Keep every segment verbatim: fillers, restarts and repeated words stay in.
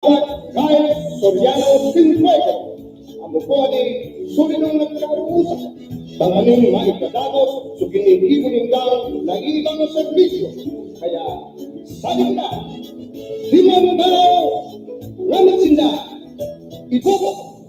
Kay Soriano Sinfuego, amo po ni sulinong nagkarusa, tanganing maipadagos so ginigibo nindang naibang serbisyo. Kaya, sabi na, di man tao, ramit sinda, ibobo.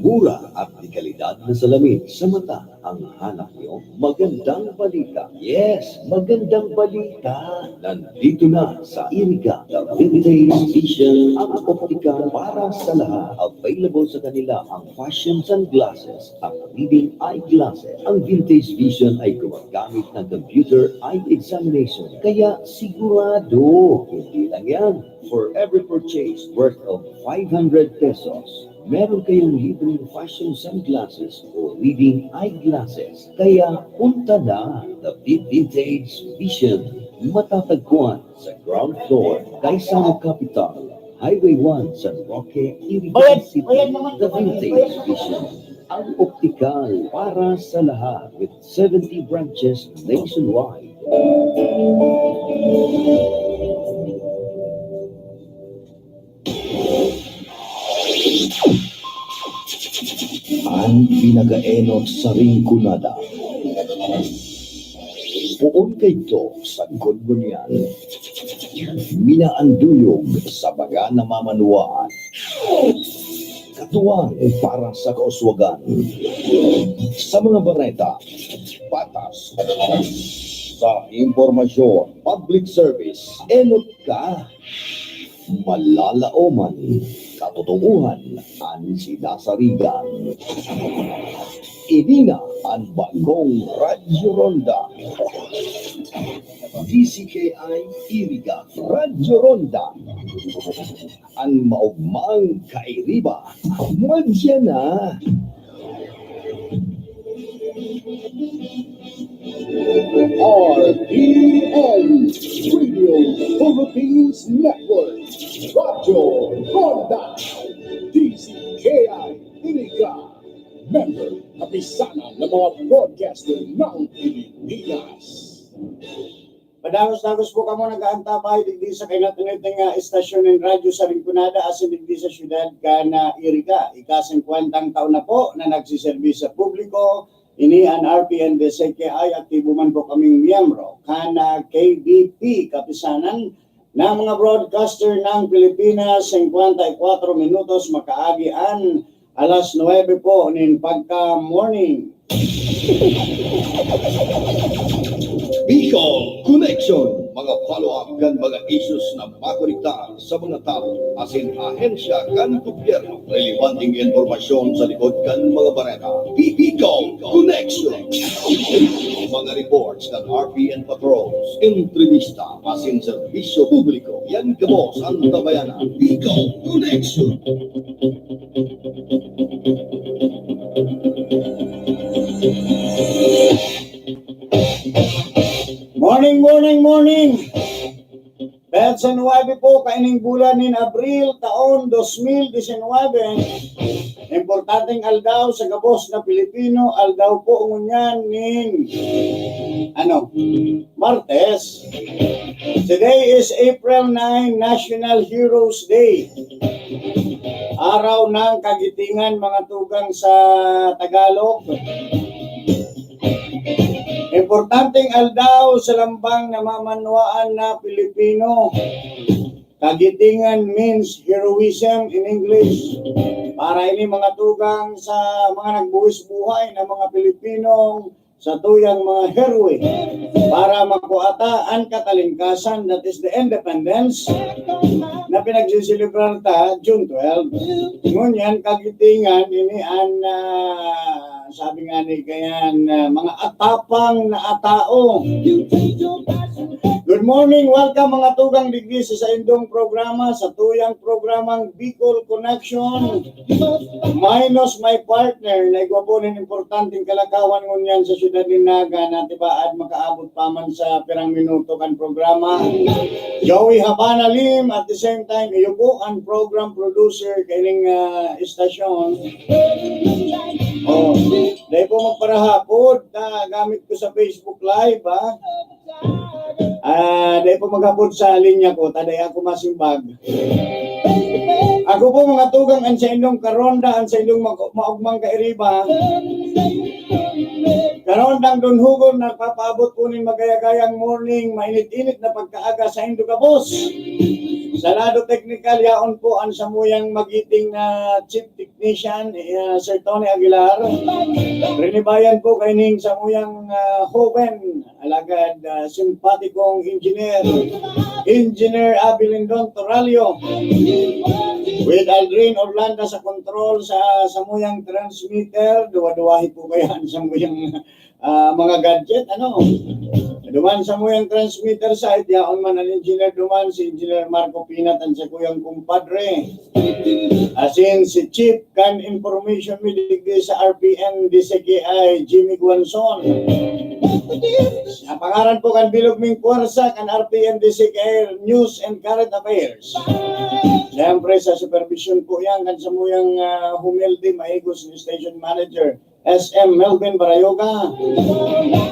Mura at de kalidad na salamin sa mata ang hanap niyo? Magandang balita. Yes, magandang balita. Nandito na sa Iriga, The Vintage Vision, ang optical para sa lahat. Available sa kanila ang fashion sunglasses, ang reading eyeglasses. Ang Vintage Vision ay gumagamit ng computer eye examination. Kaya sigurado, hindi lang yan. For every purchase worth of five hundred pesos, meron kayong libreng fashion sunglasses o reading eyeglasses. Kaya punta na, The Vintage Vision. Matatagpuan sa ground floor, Gaisano Capital, Highway one, San Roque, Iriga City. The Vintage Vision, ang optical para sa lahat, with seventy branches nationwide. An pinakaenot sa Rinconada. Poon kaidto sagkod ngunyan. Minaanduyog sa mga namamanwaan. Katuwang para sa kauswagan. Sa mga bareta, patas. Sa impormasyon, public service, enot ka. Malalaoman, katotohanan an sinasarigan. Ini na an bagong Radyo Ronda. D C K I Iriga, Radyo Ronda. An maogmang kairiba, madya na. R P N Radio Philippines Network, Radyo Ronda, D C K I Iriga, member, kapisanan ng mga broadcaster ng Pilipinas. Padagos-dagos po kamo nag-aantabay digdi sa kaingat-ingat nga estasyon nin radyo sa Rinconada asin digdi sa siyudad kan Iriga. Ika-singkwentang taon na po na nagsiserbisyo sa publiko. Ini an R P N D C K I, aktibo man po kaming miyembro kan K B P, Kapisanan ng mga Broadcaster ng Pilipinas, singkwenta y kwatro minutos makaagi an alas nuebe po nin pagka-morning. Bicol Connection, mga follow-up kan mga issues na makonektar sa mga tawo asin ahensya kan gobyerno. Relebanteng impormasyon sa likod kan mga bareta. Bi-, Bicol Connection. Mga reports kan R P N Patrols, entrevista, asin serbisyo publiko. Yan gabos an tabayanan. Bicol Connection. Morning, morning, morning! Dahil sa nuwebe po, kaining bulan nin Abril, taon dos mil disinwebe, importanteng aldaw sa gabos na Pilipino, aldaw po ngunyan nin, ano, Martes. Today is April nine, National Heroes Day. Araw ng Kagitingan, mga tugang sa Tagalog. Importanteng aldaw sa lambang namamanwaan na Pilipino. Kagitingan means heroism in English. Para ini mga tugang sa mga nagbuhis buhay na mga Pilipinong satuyang mga heroe para makua ta an katalingkasan, that is the independence, na pinagsiselebrar ta June twelve. Ngunyan, kagitingan, ini an, ah, sabi nga ni Gayan, ah, mga atapang na atao. Good morning, welcome mga tugang digdi sa saindong programa, sa tuyang programang Bicol Connection. Minus my partner, na igwa po nin importanteng kalakawan ngunyan sa siyudad nin Naga, na tibaad makaabot pa man sa pirang minuto kan programa. Joey Habana Lim, at the same time, iyo po an program producer kaining, ah, estasyon. Oh, dahil po magparahapod, ah, gamit ko sa Facebook Live, ah. Ah, dai po maghapot sa linya ko, ta dai ako masimbag. Ako po, mga tugang, an saindong karonda, an saindong mag-, maugmang kairiba. Karondang Don Hugo, nagpapaabot po nin magayagayang morning, mainit-init na pagkaaga saindo gabos. Sa lado teknikal, yaon po an samuyang magiting na chief technician, eh, Sir Tony Aguilar. Rinibayan po kaining samuyang, ah, hoben, alagad, ah, simpatikong engineer, Engineer Abilindon Toralio. With Aldrin Orlando sa control sa samuyang transmitter, duwa-duwahi po kaya an samuyang, ah, mga gadget, ano? Duman samuyang transmitter site, yaon man an engineer duman, si Engineer Marco Pinat, an sakuyang kumpadre. Asin si Chief kan Information mi digdi sa R P N D C K I, Jimmy Guanzon. Sa pangaran po kan bilog ming puwersa kan R P N D C K I News and Current Affairs. Siyempre, sa supervision po yan kan samuyang, ah, humilde, maigos na station manager, S M Melvin Barayoga.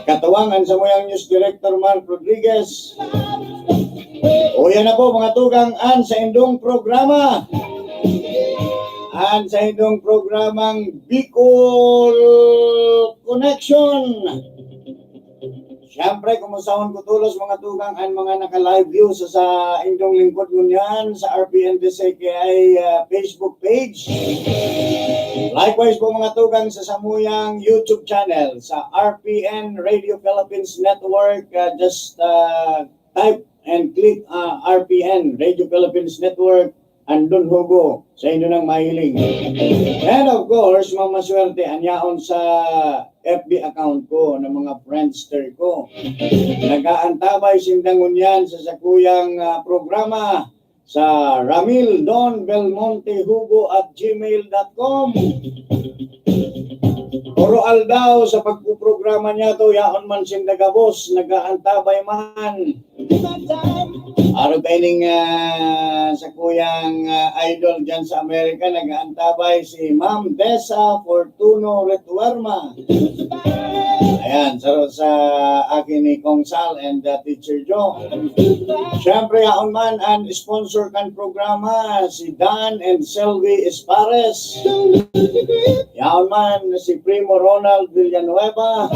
Katuwang an samuyang news director, Mark Rodriguez. O, yan na po, mga tugang, an saindong programa. An saindong programang Bicol Connection. Siyempre, kumusahon ko tolos, mga tugang, an mga naka-live view sa, sa indong lingkod ngunyan sa R P N D C K I, ah, Facebook page. Likewise po, mga tugang, sa samuyang YouTube channel, sa R P N Radio Philippines Network. Ah, just, ah, type and click, ah, R P N Radio Philippines Network. Andon Hugo, sa inyo nang mahiling. And of course, mamaswerte an yaon sa F B account ko na mga friendster ko. Nag-aantabay sinda ngunyan sa sakuyang, ah, programa sa Ramil Don Belmonte Hugo at gmail dot com. Oro aldaw sa pagpuprograma niya to, yaon man sinda gabos, nag-aantabay man. Arog kaining, ah, sakuyang, ah, idol dyan sa Amerika, nag-aantabay si Ma'am Desa Fortuno Retuerma. Ayan, sa, sa akin ni Kong Sal and, ah, Teacher Joe. Siyempre, yaon man an sponsor kan programa, si Dan and Selvy Espares. Yaon man si Primo Ronald Villanueva.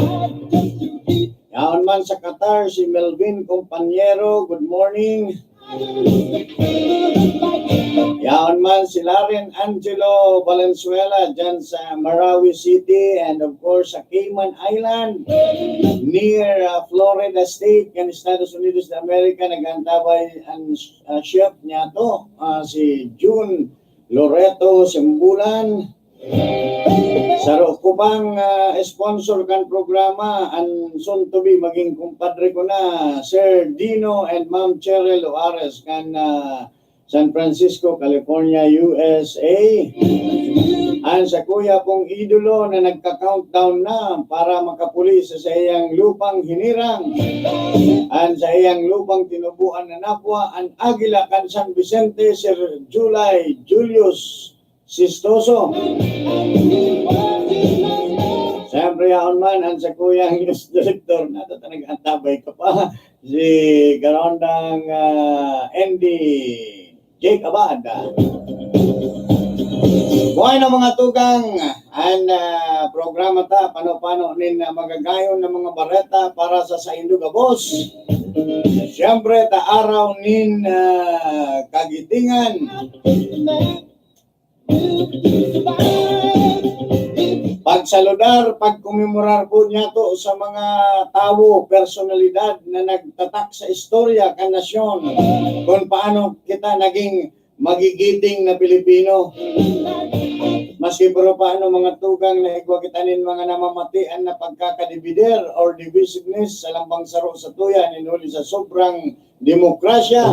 Yaon man sa Qatar, si Melvin Compañero. Good morning. Yaon man si Laren Angelo Valenzuela dyan sa Marawi City, and of course sa Cayman Island, near, uh, Florida State, kan Estados Unidos de America. Nag-aantabay an, uh, chef niya to, uh, si June Loreto Simbulan. Saro ko pang, ah, sponsor kan programa, an soon to be maging kumpadre ko na, Sir Dino and Ma'am Cheryl Oares kan, ah, San Francisco, California, U S A. An sakuya kong idolo na nagka-countdown na para makapuli sa saiyang lupang hinirang. An saiyang lupang tinubuan na napwa, an Agila kan San Vicente, Sir July Julius Sistoso. Siyempre, yaon man an sakuyang news director na ta nag-antabay ka pa, si Karondang, ah, Andy Jake Abad. Buhay na, mga tugang, an, ah, programa ta, pano-pano nin, ah, magagayon na mga bareta para sa saindo gabos. Siyempre, ta araw nin, ah, kagitingan. Pagsaludar, pagkomemorar po niyato sa mga tawo, personalidad na nagtatak sa istorya kan nasyon, kung paano kita naging magigiting na Pilipino. Maski pero paano, mga tugang, na igwa kita nin mga namamatian na pagkakadivider or divisiveness sa lambang saro sa tuya, nin huli sa sobrang demokrasya.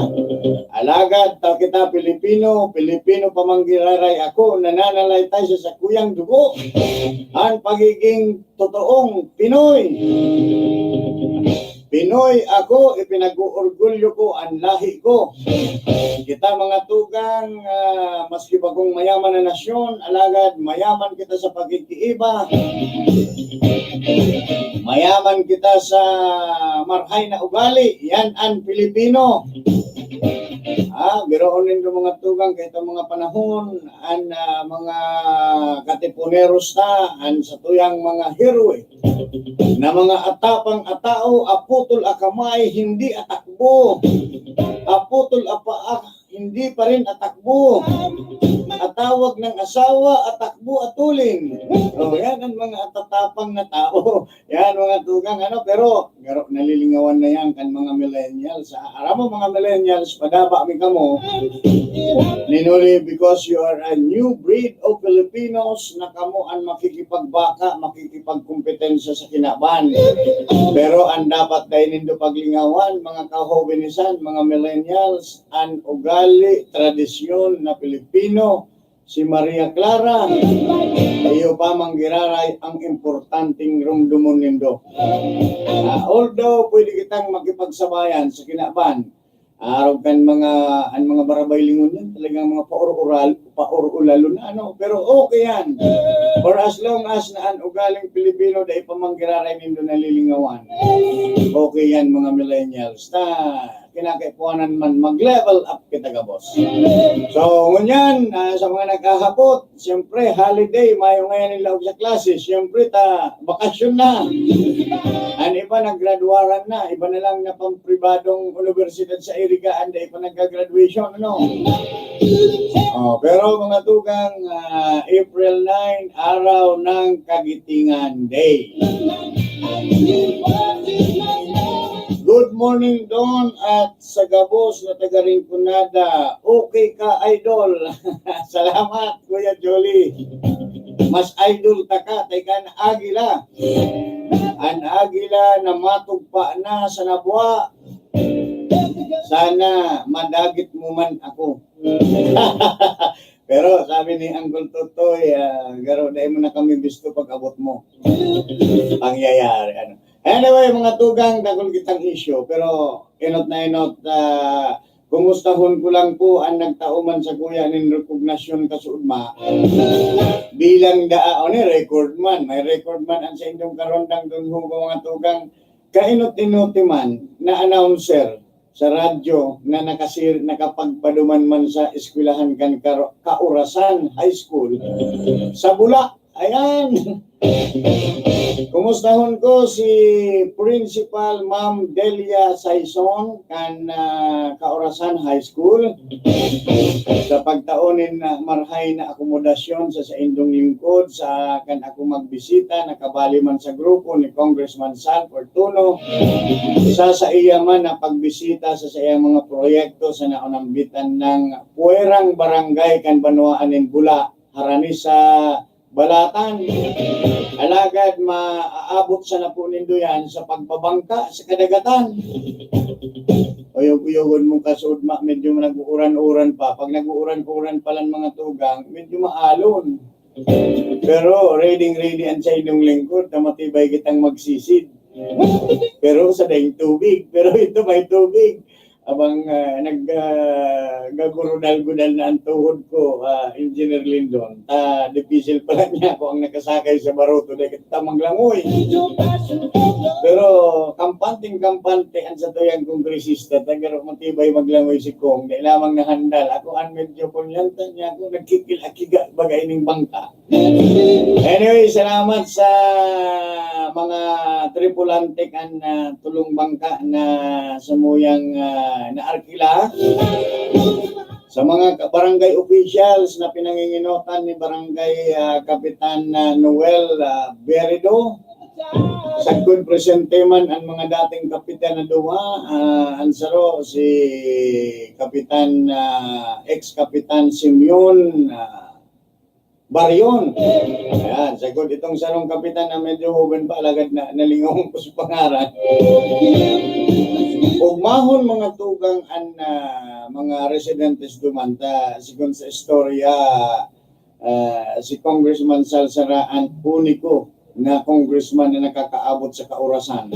Alagad ta kita Pilipino, Pilipino pa man giraray ako, nananalaytay sa sakuyang dugo, an pagiging totoong Pinoy. Pinoy ako, ipinag-uorgulyo ko an lahi ko. Kita mga tugang, ah, maski bagong mayaman na nasyon, alagad mayaman kita sa pagkikiiba. Mayaman kita sa marhay na ugali. Yan an Pilipino. Ah, biroon nindo mga tugang, kay itong mga panahon, an, ah, mga katipuneros ta, an satuyang mga heroe na mga atapang atao, aputol a kamay, hindi atakbo. Aputol a paa, hindi pa rin atakbo. Atawag ng asawa, atakbo, atulin. Oh, yan ang mga atatapang na tao. Yan, mga tugang, ano, pero, pero nalilingawan na yan kan mga millennials. Ah, aram mo, mga millennials, padaba mi kamo. Ninuli, because you are a new breed of Filipinos na kamo an makikipagbaka, makikipagkompetensya sa kinaban. Pero ang dapat dai nindo paglingawan, mga kahobenisan, mga millennials, an ugali, tradisyon na Pilipino, si Maria Clara, iyo pa manggiraray ang importanteng rumdomon nindo. Ah, although pwede kitang makipagsabayan sa kinaban, arog kan mga, an mga barabay lingon yan, talagang mga paur-ural, paur-ulalon na, ano. Pero okay yan. For as long as na an ugaling Pilipino, dai pa manggiraray nindo nalilingawan, okay yan, mga millennials. Ta, kinakaipuhanan man, mag-level up kita gabos. So, ngunyan, ah, sa mga naghahapot, siyempre, holiday, mayo ngayan ang laog sa klase. Siyempre, ta, bakasyon na. An iba, naggraduaran na. Iba na lang na pampribadong universidad sa Iriga, an dai pa nagka-graduation, ano? Oh, pero mga tugang, ah, April nine, araw ng Kagitingan Day. Good morning, Don, at sa gabos na taga Rinconada. Okay ka, idol? Salamat, Kuya Jolly. Mas idol ta ka, ta ika an agila. An agila na matugpa na sa nabwa. Sana madagit mo man ako. Pero sabi ni Uncle Totoy, ah, "Garo, dai mo na kami bisto pag-abot mo." Pangyayari, ano. Anyway, mga tugang, dakul kitang isyu, pero enot na enot, ah, kumustahon ko lang po an nagtao man sakuya nin rekognasyon kasuodma. Bilang daa, o ni record man, may record man an sa inyong karondang Don Hugo, mga tugang, kainot-inoti man na announcer sa radyo na nakasir-, nakapagpaduman man sa eskwelahan kan Karo-, Kaurasan High School sa Bula. Ayan. Kumustahon ko si Principal Ma'am Delia Saison kan, ah, Kaurasan High School sa pagtao nin, ah, marhay na akomodasyon sa saindong lingkod sa kan ako magbisita, nakabali man sa grupo ni Congressman Sal Fortuno, sa saiya man na pagbisita sa saiyang mga proyekto sa naonambitan ng puwerang barangay kan banwaan nin Bula, harani sa Balatan. Alagad maaabot sana po nindo yan sa pagbabangka sa kadagatan. Uyog-uyogon mong kasuodma, medyo nag-uuran-uran pa. Pag nag-uuran-uran pa lang mga tugang, medyo maalon. Pero ready-ready an saindong lingkod na matibay kitang magsisid. Pero sa daing tubig. Pero ito may tubig. Abang, ah, nag, ah, gagurudal-gudal na an tuhod ko, ah, Engineer Lindon. Ta, dipisil pala niya ako ang nakasakay sa baruto, dahil kita manglangoy. Pero kampanteng-kampante ang satuyang kongresista, ta garo matibay maglangoy si Cong, dai lamang nahandal. Ako an medyo kunyanta niya, ako nagkikil-akiga baga ining bangka. Anyway, salamat sa mga tripulante kan, ah, tulong bangka na samuyang, ah, naarkila. Sa mga ka-, barangay officials na pinanginginotan ni Barangay, ah, Kapitan, ah, Noel, ah, Berido. Sagkod presente man ang mga dating kapitan na duwa, ah, ang saro si Kapitan, ah, ex-Kapitan Simeon, ah, Barion. Ayan, sagkod itong sarong kapitan na medyo hoben pa, alagad na, nalingawan ko sa pangaran. Ugmahon mga tugang an, ah, mga residentes duman ta, sigon sa istorya, ah, si Congressman Sal sara an uniko na congressman na nakakaabot sa kaurasan.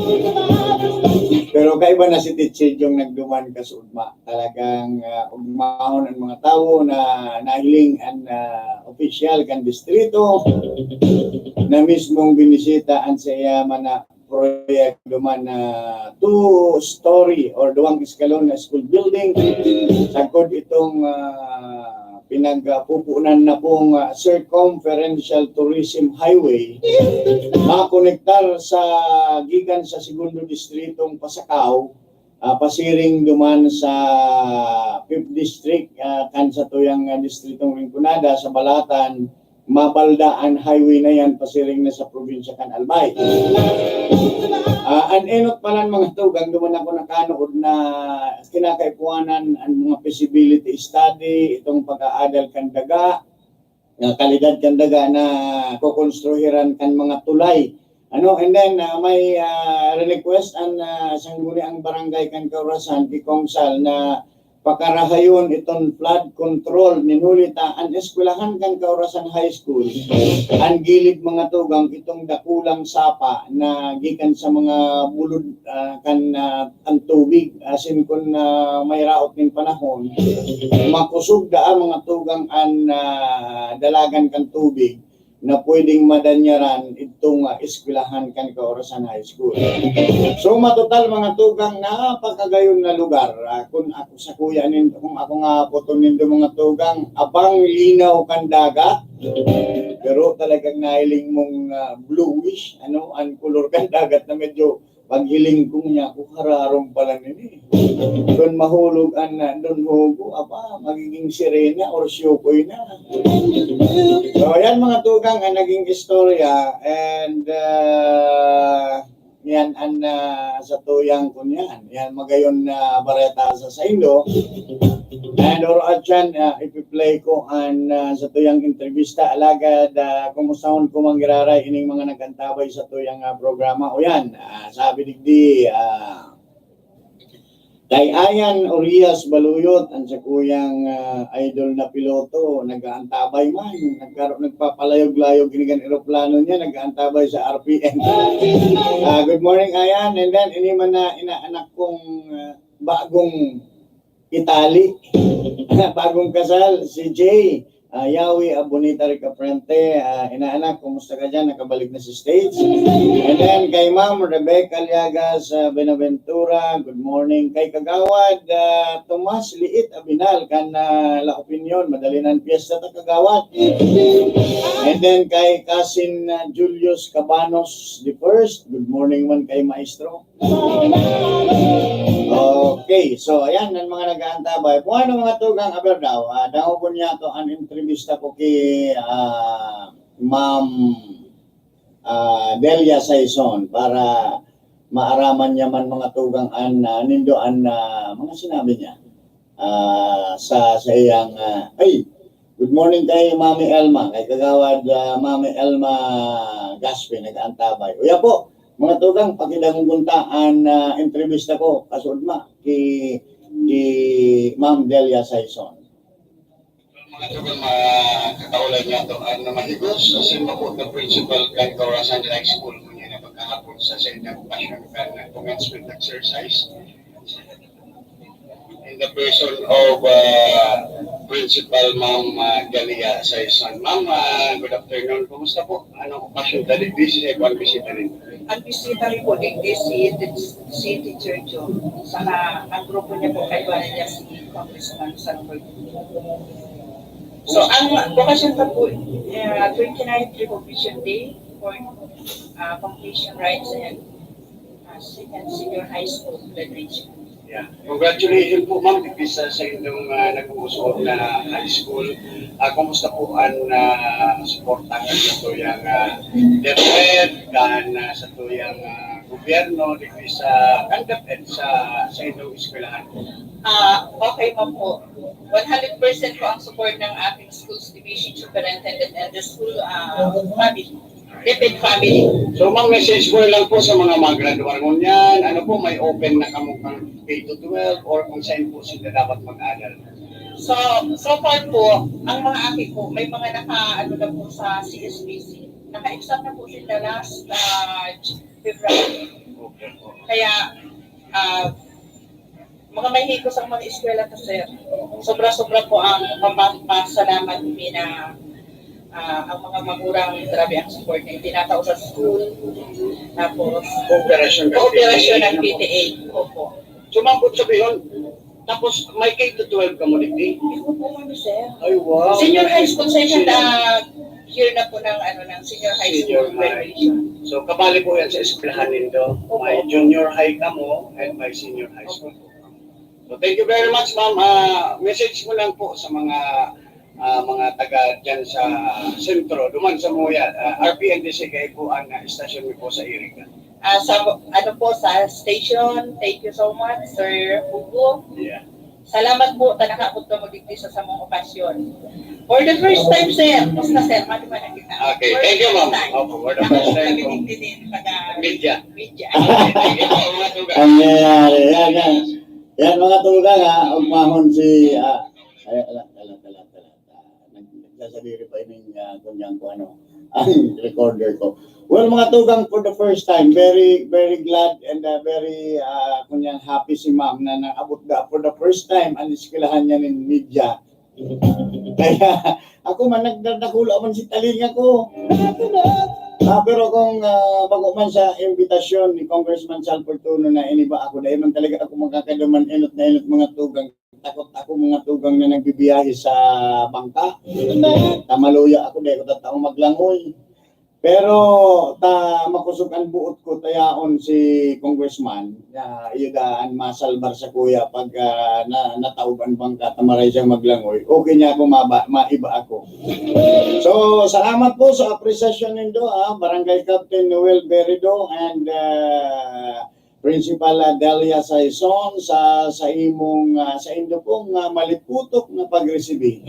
Pero kaiba na si Teacher Jong nagduman kasudma. Talagang, ah, ugmahon ang mga tawo na nahiling an, ah, opisyal kan distrito na mismong binisita an saiya man na proyekto man na two-story or duwang eskalon na school building. Sagkod itong, ah, pinagpupunan na pong, ah, circumferential tourism highway, makonektar sa, gikan sa segundo distritong Pasacao, ah, pasiring duman sa fifth district, ah, kan satuyang, ah, distritong Rinconada, sa Balatan, mabalda an highway na yan pasiring na sa probinsya kan Albay. Ah, an enot palan, mga tugang, duman ako nakanood na kinakaipuanan an mga feasibility study, itong pag-aadal kan daga, na kalidad kan daga na kokonstruhiran kan mga tulay. Ano, and then, ah, may, ah, request an, ah, sangguniang barangay kan Kaurasan, ki Kong Sal, na pakarahayon iton flood control. Nin huli ta, an eskwelahan kan Kaurasan High School, an gilid, mga tugang, itong dakulang sapa na gikan sa mga bulod, ah, kan, ah, an tubig. Asin kun, ah, may raot nin panahon, makusog daa, mga tugang, an, ah, dalagan kan tubig na pwedeng madanyaran idtong, ah, eskwelahan kan Kaurasan High School. So, matotal, mga tugang, napakagayon na lugar. Ah, kun ako, sakuya nindo, kung ako nga apoton nindo, mga tugang, abang linaw kan dagat. Pero talagang nahiling mong, ah, bluish, ano, ang kulor kan dagat na medyo paghiling ko niya, "Ako, hararom pala nini." Kun mahulog an, ah, Don Hugo, aba, magiging sirena or siyokoy na. So, yan, mga tugang, ang naging istorya. And, ah, yan an, ah, satuyang kunyan. Yan, magayon na bareta sa saindo. And oro at yan, ah, ipi-play ko an, ah, satuyang entrevista. Alagad, ah, kumustahon ko man giraray ining mga nag-antabay satuyang, ah, programa. O yan, ah, sabi digdi, ah, kay Ayan Urias Baluyot, an sakuyang, ah, idol na piloto, nag-aantabay man, nagkaro-, nagpapalayog-layog ini kan eroplano niya, nag-aantabay sa R P M. Ah, good morning, Ayan. And then, ini man na inaanak kong, ah, bagong Itali. Bagong kasal, si Jay. Ah, Yawi, ah, Bonita Ricaprente, ah, inaanak, kumusta ka dyan? Nakabalik na sa States. And then kay Ma'am Rebecca Liagas, ah, Benaventura, good morning. Kay Kagawad, ah, Tomas Liit Abinal, kan, ah, La Opinion, madali na ang piyesta ta, Kagawad. And then kay Cousin, ah, Julius Cabanos the first, good morning man kay Maestro. Okay, so ayan ang mga nag-aantabay. Kung ano, mga tugang, aber daw, ah, dangogon niya to ang entrevista ko ki, ah, Ma'am, ah, Delia Saison para maaraman niya man, mga tugang, an, ah, nindo an, ah, mga sinabi niya, ah, sa, sa iyang, ah, ay, good morning kay Mami Elma, kay Kagawad, ah, Mami Elma Gaspi, nag-aantabay. Uya po, mga tugang, pakidangogon ta an, ah, entrevista ko, kasudma, ki, ki Ma'am Delia Saison. Mga tugang, mga kataulan niya to, ang mahigos, sa simbapo na principal kan Kaurasan High School, ngunyan na pagkahapon sa sa inyong okasyon kan commencement exercise. In the person of, uh, Principal Ma'am, uh, Galia Saison. Ma'am, uh, good afternoon. Kumusta po? Anong okasyon ta digdi sa inyong bisita ninyo? Ang bisita rin po digdi si, si Teacher Joe. Saka ang grupo niya po, kaibahan niya si Congressman Sanford. So, ang okasyon pa po, uh, twenty-ninth Recognition Day for, uh, completion rites and, uh, second senior high school graduation. Yeah. Congratulations po, ma'am, digdi sa, sa inyong, ah, nag-uusog na high school. Ah, kumusta po ang, ah, suporta kan satuyang, ah, DepEd, kan, ah, satuyang, ah, gobyerno, digdi sa, kan DepEd sa, sa inyong eskwelahan? Ah, okay man po. One hundred percent po ang support ng ating schools division superintendent and the school, ah, family. DepEd family. So, ma'am, message ko lang po sa mga magradwar ngunyan. Ano po, may open na kamo kang K to twelve or kung saan po sila dapat mag-aral? So, so far po, ang mga aki ko, may mga naka, ano na po sa C S B C. Naka-exam na po sila last uh, February. Kaya, uh, mga mahihigos ang mga eskwela ko, sir. Sobra-sobra po ang papasalamat mi na uh, ang mga magurang, grabe ang support niya. Tinatao sa school, tapos kooperasyon ng kooperasyon ng P T A. Opo. So, ma'am, kung sabihin, tapos may K to twelve ka mo, digdi? Ako po, ma'am, sir. Ay, wow. Senior high school, second uh, year na po ng, ano, ng senior high school graduation. So, kabali po yan sa eskwelahan nindo. May junior high ka mo and may senior high school. So, thank you very much, ma'am. Uh, message mo lang po sa mga uh, mga taga dyan sa sentro, duman sa Muya, uh, R P N D C kayo po ang uh, estasyon niyo po sa Iriga. Uh, sa, ano po, sa station, thank you so much, Sir Hugo. Yeah. Salamat po, ta nakaabot kamo digdi sa samong okasyon. For the first time, sir. Basta, sir, mati man kita. Okay, thank you, ma'am. Opo, for the first time po. Media. Media. Ang nangyayari, yan, yan. Yan, mga tugang, ha, ugmahon si, ah, ay, ala, ala, ala, ala, ala. Nag-, nagsasadiri pa ining, ah, kunyang ko, ano, ang recorder ko. Well, mga tugang, for the first time, very, very glad and uh, very, uh, kunyang happy si ma'am na naabot na for the first time ang eskwelahan niya nin media. Kaya ako man, nagdadakulo man si talinga ko. Ah, pero kung uh, bago man sa imbitasyon ni Congressman Sal Fortuno na iniba ako, dahil man talaga ako magkakaduman inot na inot mga tugang. Takot ako mga tugang na nagbibiyahe sa bangka. Tamaluya ako, dahil ko tataong maglangoy. Pero ta makosog an boot ko ta yaon si congressman, na iyo daa an masalbar sakuya pag, ah, na nataob an bangka ta maray siyang maglangoy, okay niya ako maba maiba ako. So, salamat po sa apresasyon nindo, ah, Barangay Captain Noel Berido and, ah, Principal, ah, Delia Saison sa, sa imong, ah, sa indo pong, ah, maliputok na pagresibi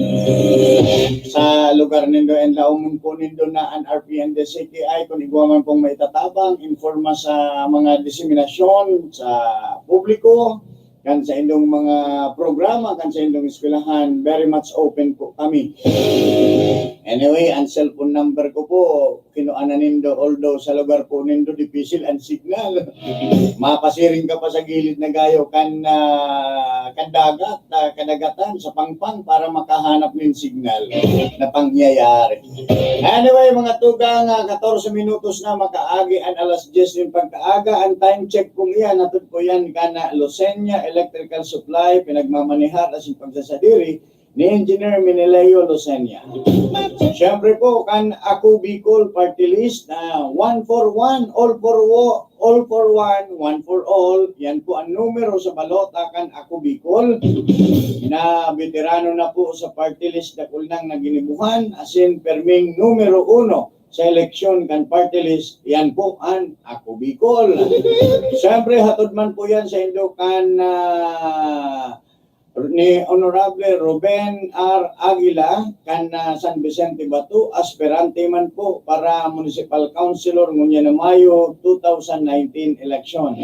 sa lugar nindo, and laomon po nindo na an R P N D C K I kun igwa man pong maitatabang, informa sa mga diseminasyon sa publiko, kan sa indong mga programa, kan sa indong eskwelahan, very much open po kami. Anyway, ang cellphone number ko po, kinuha na nindo, although sa lugar po nindo, dipisil ang signal. Mapasiring ka pa sa gilid na gayo kan, ah, kan dagat, ah, kadagatan, sa pangpang para makahanap nin signal na pangyayari. Anyway, mga tugang, ah, katorse minutos na makaagi an alas dyes nin pagkaaga. An time check kong iyan, hatod po yan kan, ah, Lucenia Electrical Supply, pinagmamanehar asin pagsasadiri ni Engineer Meneleo Lucenia. Siyempre po, kan Ako Bicol Party List na one for one, all for wo-, all for one, one for all. Yan po ang numero sa balota kan Ako Bicol, na veterano na po sa party list, dakul nang naginibuhan, asin perming numero uno sa eleksyon kan party list, yan po an Ako Bicol. Siyempre, hatod man po yan sa indo kan, ah, ni Honorable Ruben R. Aguila, kan, ah, San Vicente Bato, aspirante man po para Municipal Councilor ngunyan na Mayo two thousand nineteen election.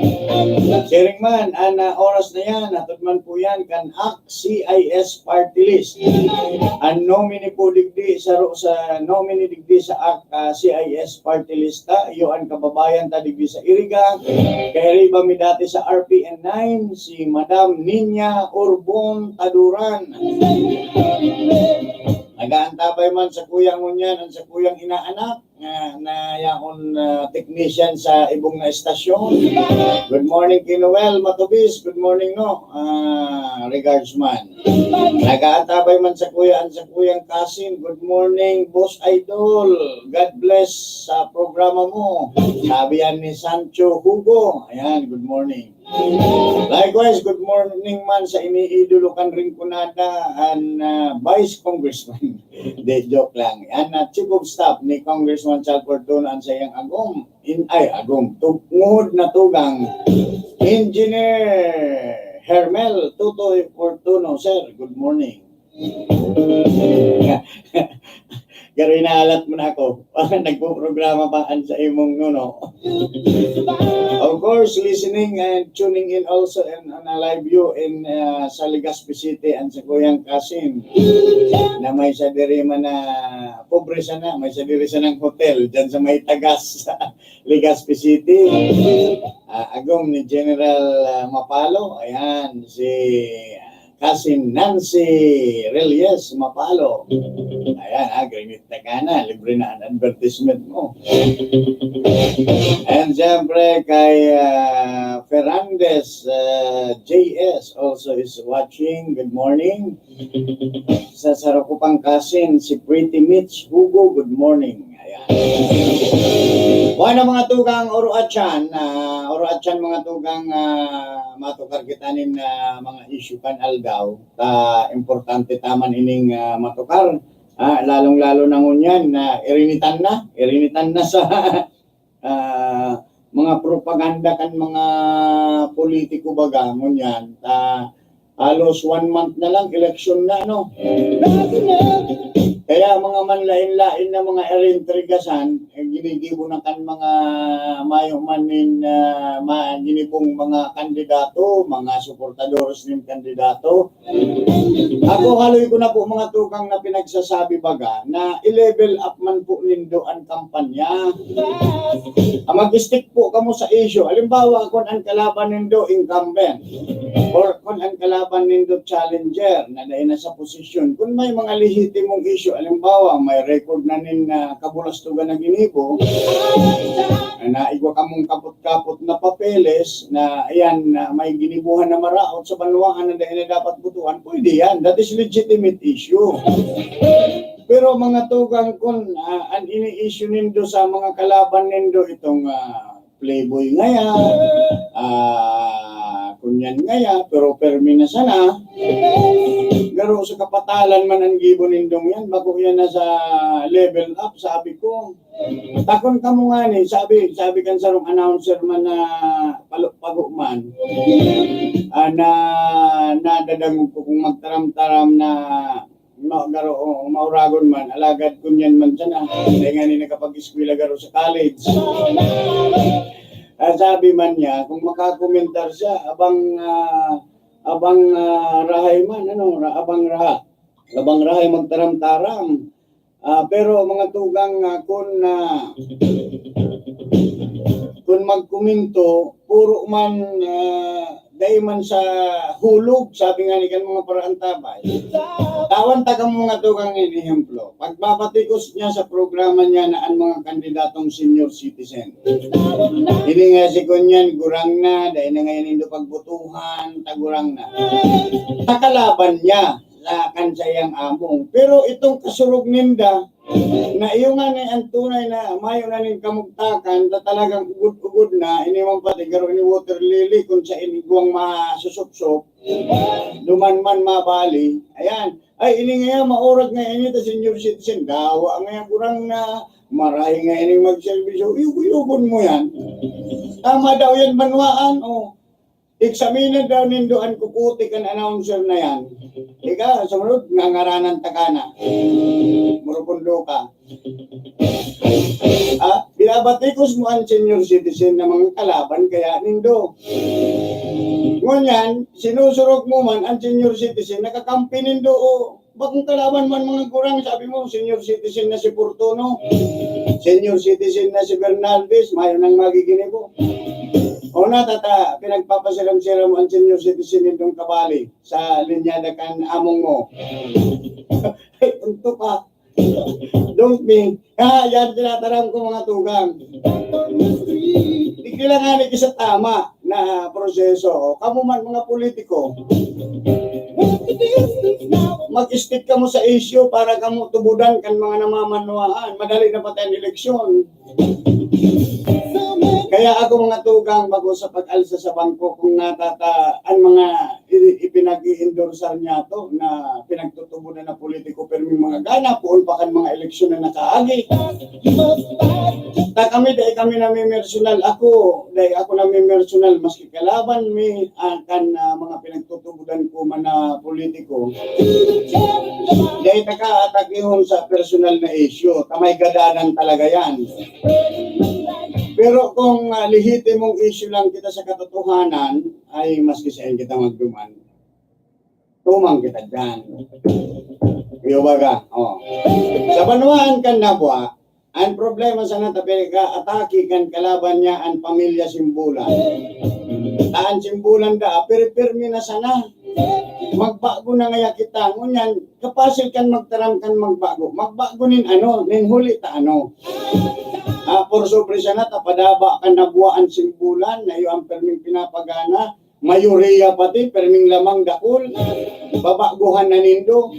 Siring man, an, ah, oras na yan, hatod man po yan kan Ak C I S Party List. An nominee po digdi sa, sa nominee digdi sa Ak, ah, C I S Party List ta, iyo an kababayan ta digdi sa Iriga. Kairiba mi dati sa R P N nine, si Madam Niña Urbon Taduran. Nagaantabay man sa kuya ngunyan, ang sa kuyang inaanak, na, na yaon, ah, technician sa ibong na estasyon. Good morning, Kay Noel Matubis. Good morning, no? Ah, regards man. Nagaantabay man sa kuya, ang sa kuyang kasin. Good morning, Boss Idol. God bless sa programa mo. Sabi yan ni Sancho Hugo. Ayan, good morning. Likewise, good morning man sa iniidolo kan Rinconada, an, ah, Vice Congressman. Di, joke lang. An, ah, Chief of Staff ni Congressman Sal Fortuno, an saiyang agom, in, ay, agom, tungod na tugang, Engineer Hermel Tutoy Fortuno. Sir, good morning. Pero inalat mo na ako. Nagpo-programa pa an sa imong nuno. Of course, listening and tuning in also and on a live view in uh, sa Legazpi City and sa Kuyang Kasim na may sa diri man na pobre sana, may sa diri sanang hotel dyan sa may tagas Legazpi City. Ah, agom ni General ah, Mapalo, ayan, si Cousin Nancy Reyes Mapalo. Ayan, ha, granit na ka na. Libre na ang advertisement mo. And siyempre, kay uh, Ferrandes uh, J S also is watching. Good morning. Sa sarokupang kasin, si Pretty Mitch Hugo, good morning. Ayan. Wala mga tugang oro at yan, uh, oro at yan mga tugang uh, matukar kita nin uh, mga issue kan aldaw. Ta importante taman ining uh, matukar. Ah, lalong-lalo na ngunyan na irinitan na, irinitan na sa uh, mga propaganda kan mga politiko baga ngunyan. Ta halos one month na lang eleksyon na, no? Kaya mga manlain-lain na mga erintrigasan, eh, ginigibo na kan mga mayo man nin uh, ma, ginibong mga kandidato, mga suportadores nin kandidato. Ako, haloy ko na po mga tugang na pinagsasabi baga na i-level up man po nindo an kampanya. Ah, mag-stick po kamo sa issue. Halimbawa, kung ang kalaban nindo incumbent or kung ang kalaban nindo challenger na dahil nasa posisyon, kung may mga lehitimong issue, halimbawa, may record na nin uh, kabulastugan na ginibo, na igwa kamong kapot-kapot na papeles na ayan na may ginibuhan na maraot sa banwaan na dahil na dapat butuan, pwede yan. That is legitimate issue. Pero mga tugang kun uh, an ini-issue nindo sa mga kalaban nindo itong uh, playboy ngaya, uh, kunyan ngaya, pero permi na sana. Garo sa kapatalan man ang gibo nindong yan, bako yan nasa level up, sabi ko. Takon kamo ngani, sabi, sabi kan sarong announcer man na palo-pago man, ah, na nadadangog ko kung magtaram-taram na ma-, garo, o, mauragon man, alagad kunyan man sana, dahil nga ni nakapag-eskwela garo sa college. Ah, sabi man niya, kung makakomentar siya, abang, ah, abang ah, rahay man, ano, ra-, abang raha, abang rahay magtaram-taram. Ah, pero mga tugang, ah, kun, ah, kun magkomento, puro man, ah, dai man sa hulog, sabi nga ni kan mga paraantabay. Tawan ta kang mga tugang in ehemplo. Pagpapatikos niya sa programa niya na ang mga kandidatong senior citizen. Ini nga si Kunyan, gurang na, dai na ngayon nindo pagbutuhan, tagurang na. Nakalaban niya sa kan sa iyang among. Pero itong kasurog ninda, na iyo nga ni ang tunay na mayo na ning kamugtakan na talagang ugod-ugod na, ini man pati garo ini water lily kung sa inigwang masusupsop, duman man mabali. Ayan. Ay, ini nga yan, maurag nga ini, ta senior citizen, dawa nga yan, kurang na, marahay nga ini magserbisyo, uyog-uyogon mo yan. Tama daw yan, banwaan, o. Examine daw nindo an kukutik an announcer na yan. Ika, sumunod, ngangaranan ta ka na. Murukundo ka. Ah, binabatikos mo ang senior citizen na mga kalaban kaya nindo. Ngunyan, sinusurog mo man ang senior citizen, nakakampi nindo o bakong kalaban man mga gurang, sabi mo, senior citizen na si Fortuno, senior citizen na si Bernaldez, mayo nang magiginibo. O na, tata, pinagpapasiram-siram mo ang senior citizen nindong kabali sa linyada kan among mo. Ay, unto ka. Don't me. Ha, yan tinataram ko mga tugang. Di kailangan ni isa tama na proseso. Kamo man mga politiko, mag-stick kamo sa issue para kamo tubudan kan mga namamanwaan. Madali na patay ang eleksyon. Kaya ako, mga tugang, bako sa pag-alsa sa bangko, kung natata-, ang mga i-, ipinag-i-endorsar niya to, na pinagtutubodan na politiko, pero may mga gana, poon pa kan mga eleksyon na nakaagi. Ta kami, dai kami namimersonal. Ako, dai ako namimersonal, maski kalaban mi, ah, kan, ah, mga pinagtutubodan ko man na politiko. Dai ta ka atakihon sa personal na issue. Ta may gadanan talaga yan. Pero kung, ah, lehitimong issue lang kita sa katotohanan, ay maski saan kita magduman, tumang kita dyan. Iyo baga? Oh. Sa banwaan kan Nabua, ang problema sana ta pinag-aatake kan kalaban niya ang pamilya Simbulan. Ta an Simbulan da, pirmi-pirmi na sana. Magbago na ngaya kita. Ngunyan, kapasil kan magtaram kan magbago. Magbago nin ano, nin huli ta ano. Ah, por sobre sana ta padaba kan Nabua an Simbulan, na iyo ang pirming pinapagana. Mayoriya pati, pirming lamang dakul. Babaguhan na nindo.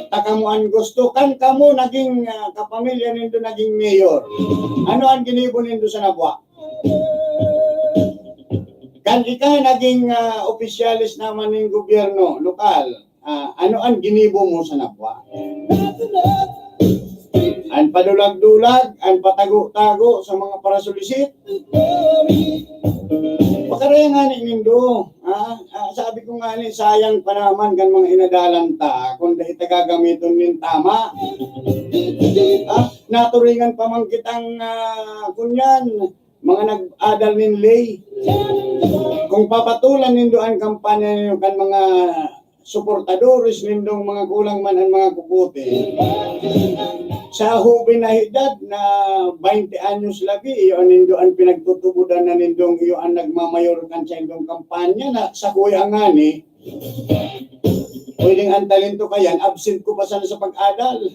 Ta kamo an gusto, kan kamo naging, ah, kapamilya nindo naging mayor. Ano ang ginibo nindo sa Nabua? Kan ika naging, ah, opisyales naman nin gobyerno lokal, ah, ano an ginibo mo sa Nabua? An padulag-dulag, an patago-tago sa mga parasolisit. Pakaraya ngani nindo, ha? Ah, sabi ko ngani, sayang pa naman kan mga inadalan ta, kung dai ta gagamiton nin tama. Ah, naturingan pa man kitang, ah, kunyan, mga nag-adal nin ley. Kung papatulan nindo an kampanya nindo kan mga suportadores nindong mga kulang man an mga kukuti, sa hoben na edad na baynte anyos labi, iyo nindo an pinagtutubodan na nindong iyo an nagmamayor kan saindong kampanya na sakuya ngani, pwedeng an talento kayan, absent ko pa sana sa pag-adal.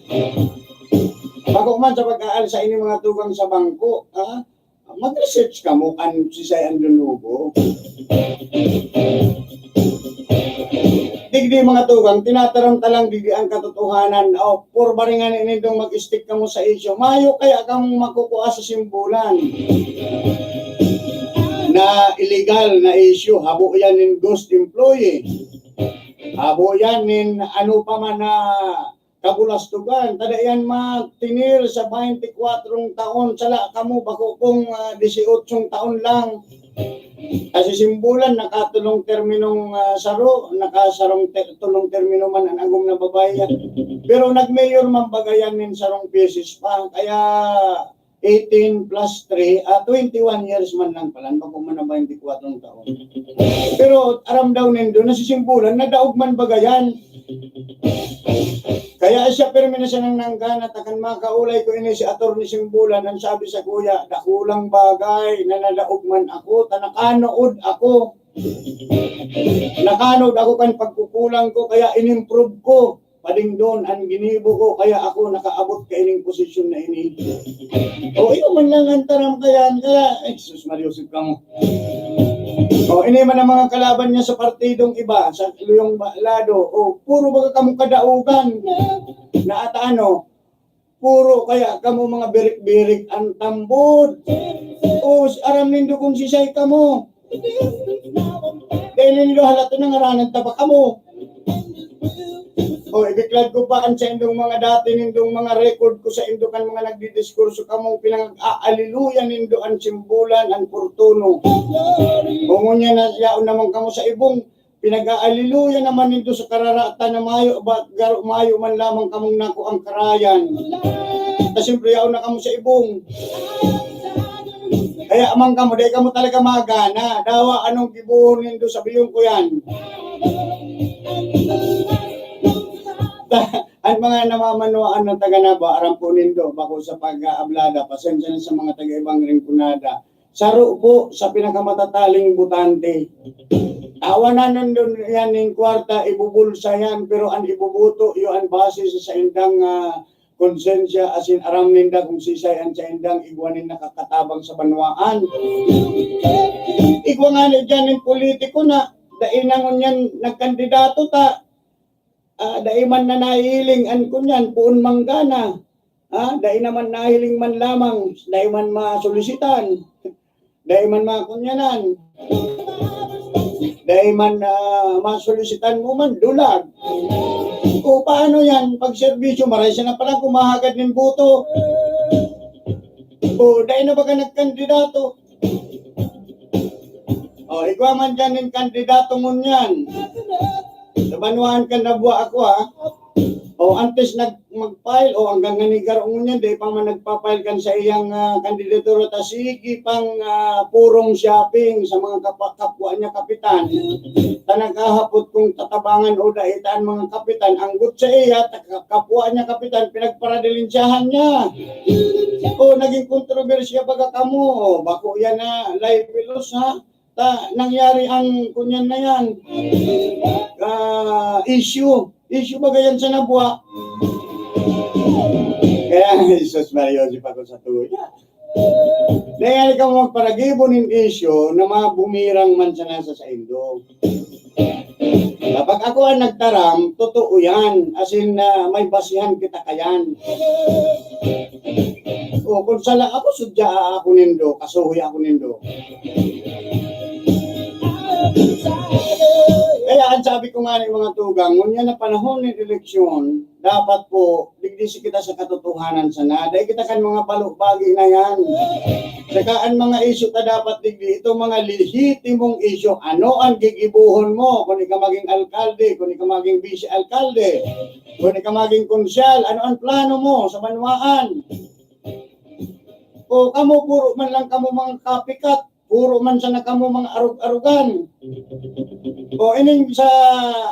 Bako man sa pag-aal sa ini mga tugang sa bangko, ha? Mag-research kamo kan sisay an lunugo. Digdi, mga tugang, tinataram ta lang digdi ang katotohanan. O, purba rin nga nindong mag-stick kamo sa isyu. Mayo kaya kamong makukua sa Simbulan na illegal na isyu. Habo yan nin ghost employee. Habo yan nin ano pa man na kabulastugan. Tada yan matinir sa baynte kwatrong taon, sala kamo, bako kong, ah, disiotsyong taon lang. Kasi Simbulan, nakatulong terminong, ah, saro, nakasarong ter-, tulong termino man an agom na babae. Pero nag-mayor man baga yan nin sarong beses pa. Kaya eighteen plus three, ah, twenty-one years man lang pala, bako man na baynte kwatrong taon. Pero aram daw nindo, na si Simbulan, nadaog man baga yan. Kaya siya, pirmi na siya nang nanggana, ta kan makaulay ko ini si Attorney Simbulan, ang sabi sa kuya, dakulang bagay na nadaog man ako, ta nakanood ako. Nakanood ako kan pagkukulang ko, kaya in-improve ko. Padingdon an ginibo ko, kaya ako nakaabot kaining posisyon na ini. O, iyo man lang an taram kayan, kaya, ay, sus, Maria Josep kamo. O, ini man ang mga kalaban niya sa partidong iba, sa luyong ba-, lado, o, puro baga kamo kadaogan na ata ano, puro kaya kamo mga birik-birik an tambod. O, aram nindo kung sisay kamo. Dai nindo halaton na ngaranan ta ba kamo. O, ibiklad ko pa an saindong mga dati nindong mga record ko saindo kan mga nagdidiskurso kamong pinag-aaliluya nindo an Simbulan, an Fortuno. O, ngunyan na yaon naman kamo sa ibong, pinag-aaliluya naman nindo sa kararatan na mayo, ba, garo, mayo man lamang kamong nakuang karayan. Ta siyempre, yaon na kamo sa ibong. Kaya man kamo, dai kamo talaga magana. Dawa, anong gibohon nindo? Sabihon ko yan. An mga namamanwaan na taga Nabua, aram po nindo, bako sa pag-aablada, pasensya na sa mga taga-ibang Rinconada. Saro po sa pinakamatataleng botante. Tawanan nindo yan ning kwarta, ibubulsa yan, pero an iboboto, iyo an base sa saindang, ah, konsensya, asin aram ninda kung sisay an saindang igwa nin nakakatabang sa banwaan. Igwa ngani diyan nin politiko na dai na ngunyan nagkandidato ta, ah, dai man na nahihiling an kunyan, poon manggana. Ah, dai naman nahiling man lamang, dai man masolisitan. Dai man makunyanan. Dai man, ah, masolisitan mo man, dulag. O, paano yan? Pag serbisyo, maray siya na pala kumahagad nin boto. O, dai na baga nagkandidato. O, igwa man dyan nin kandidato ngunyan. Sa banwaan kan Nabua ako, ha? O, antes nag-, mag-file, o, hanggang nga ni garo ngunyan, di pa man nagpa-file kan sa iyang, ah, kandidatura, ta sige pang, ah, purong shopping sa mga kapa-, kapwa niya kapitan. Ta naghahapot kung tatabangan o dai ta an mga kapitan, anggot sa iya, ta ka-, kapwa niya kapitan, pinagparadilensyahan niya. O, naging kontrobersiya baga kamo, o, bako yan na libelous, ha? Ta, nangyari ang kunyan na yan. Ah, issue. Issue baga yan sa Nabua. Kaya, Jesus Maria, si Paco sa tuya. Nangyari ka mo magparagibo nin issue na mabumirang man sana sa saindo. Kapag ako ang nagtaram, totoo yan. As in, ah, may basihan kita kayan. O, kung sala ako, sudya ako nindo, kasuhi ako nindo. Kaya ang sabi ko nga ni mga tugang, ngunyan na panahon ng eleksyon, dapat po, digdi si kita sa katotohanan sana. Dahil kita kan mga balubagi na yan. Saka ang mga isyu ta dapat digdi, itong mga lehitimong isyu, ano ang gigibuhon mo kung ika maging alkalde, kung ika maging vice-alkalde, kung ika maging konsyal, ano ang plano mo sa banwaan? O kamo, puro man lang kamo mga copycat, puro man sana kamo mga arog-arogan. O ining sa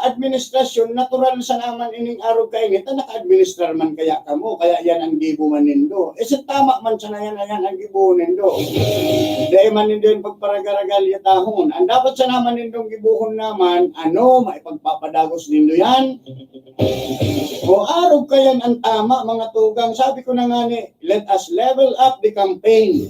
administrasyon, natural sana man ining arog kaini, ta naka-administrar man kaya kamo, kaya yan ang gibo man nindo. E, sa tama man sana yan, yan ang gibo nindo. Dai man nindo yan pagparagaragal yatahon. Ang dapat sana man nindong gibohon naman, ano, maipagpapadagos nindo yan? O arog kayan ang tama, mga tugang. Sabi ko na nga ni, let us level up the campaign.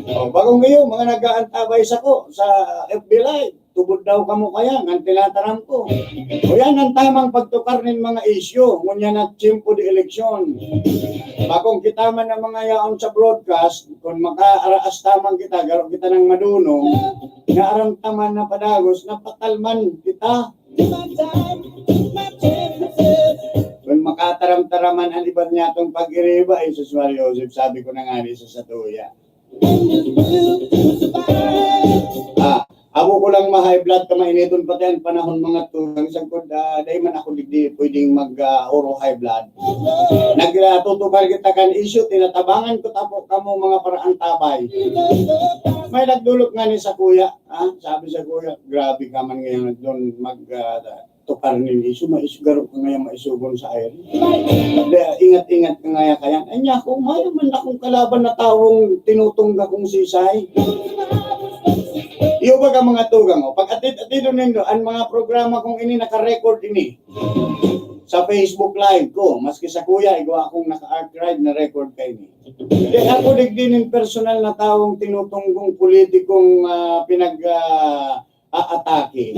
O, bagong iyo, mga nag-aantabay sako sa F B Live, tubod daw kamo kaya, ang tinataram ko. O yan ang tamang pagtukar nin mga isyu, ngunyan na tiyempo de eleksyon. Bakong kita man ang mga yaon sa broadcast, kung makaaraas tamang kita, garo kita ng madunong, nga aram taman na padagos, napatalman kita. Kung makataram-taraman ang iba niyatong pag-iriba, Jesus Maria Joseph, sabi ko na nga ni sa satuya. Ah, amo ko lang ma-high blood ka mainiton pati ang panahon mga tugang sagkod, ah, dai man ako digdi pwedeng mag, ah, oro high blood. Nagtutukar kita kan isyu, tinatabangan ko tapo kamo mga paraantabay. May nagdulok nga ni sa kuya, ah, sabi sa kuya, "Grabe ka man ngayon doon mag, ah, tukar nin isyu, maisugaro ka ngayon maisugon sa air." Kaya ingat-ingat ka ngayon kaya. Anya ko, mayo man akong kalaban na tawong tinutungga kong sisay. Iyo baga mga tugang, oh, pag atid-atidon nindo, ang mga programa kong ini naka-record ini sa Facebook Live ko, maski sa kuya, igwa akong naka-archive na record kaini. Kaya ako digdi nin personal na tawong tinutunggong politikong, ah, pinag, ah, aatake.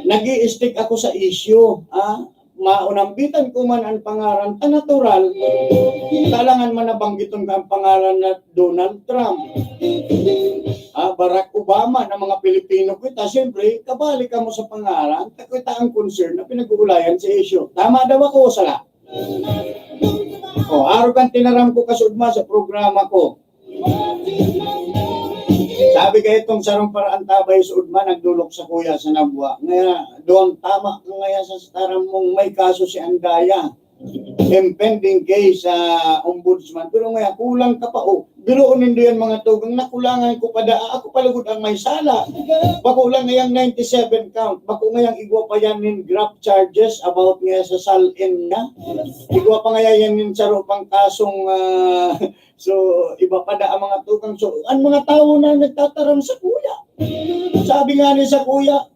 Nag-i-stick ako sa issue, ah. Maunambitan ko man ang pangaran, ta natural, talangan man nabanggiton ka ang pangaran na Donald Trump. Ah, Barack Obama na mga Pilipino kita, siyempre, kabali ka mo sa pangaran, ta kita ang concern na pinag-uulayan sa issue. Tama daw ako, sala? O, arog ang tinaram ko kasudma sa programa ko. Sabi ka itong sarong paraantabay sa udma, nagdulok sa kuya sa Nabua. Ngaya, doon tama ka ngaya sa taram mong may kaso si Andaya. Impending case sa ombudsman. Pero ngaya, kulang ka pa, oh. Biruon nindo yan, mga tugang, nakulangan ko pa daa. Ako pa lugod ang may sala. Bako lang ngayang ninety-seven count. Bako ngayang igwa pa yan nin graft charges about ngaya sa sal-in niya. Igwa pa ngaya yan nin saro pang kasong, ah, so, iba pa daa, mga tugang. So, ang mga tawo na nagtataram sa kuya. Sabi nga ni sa kuya,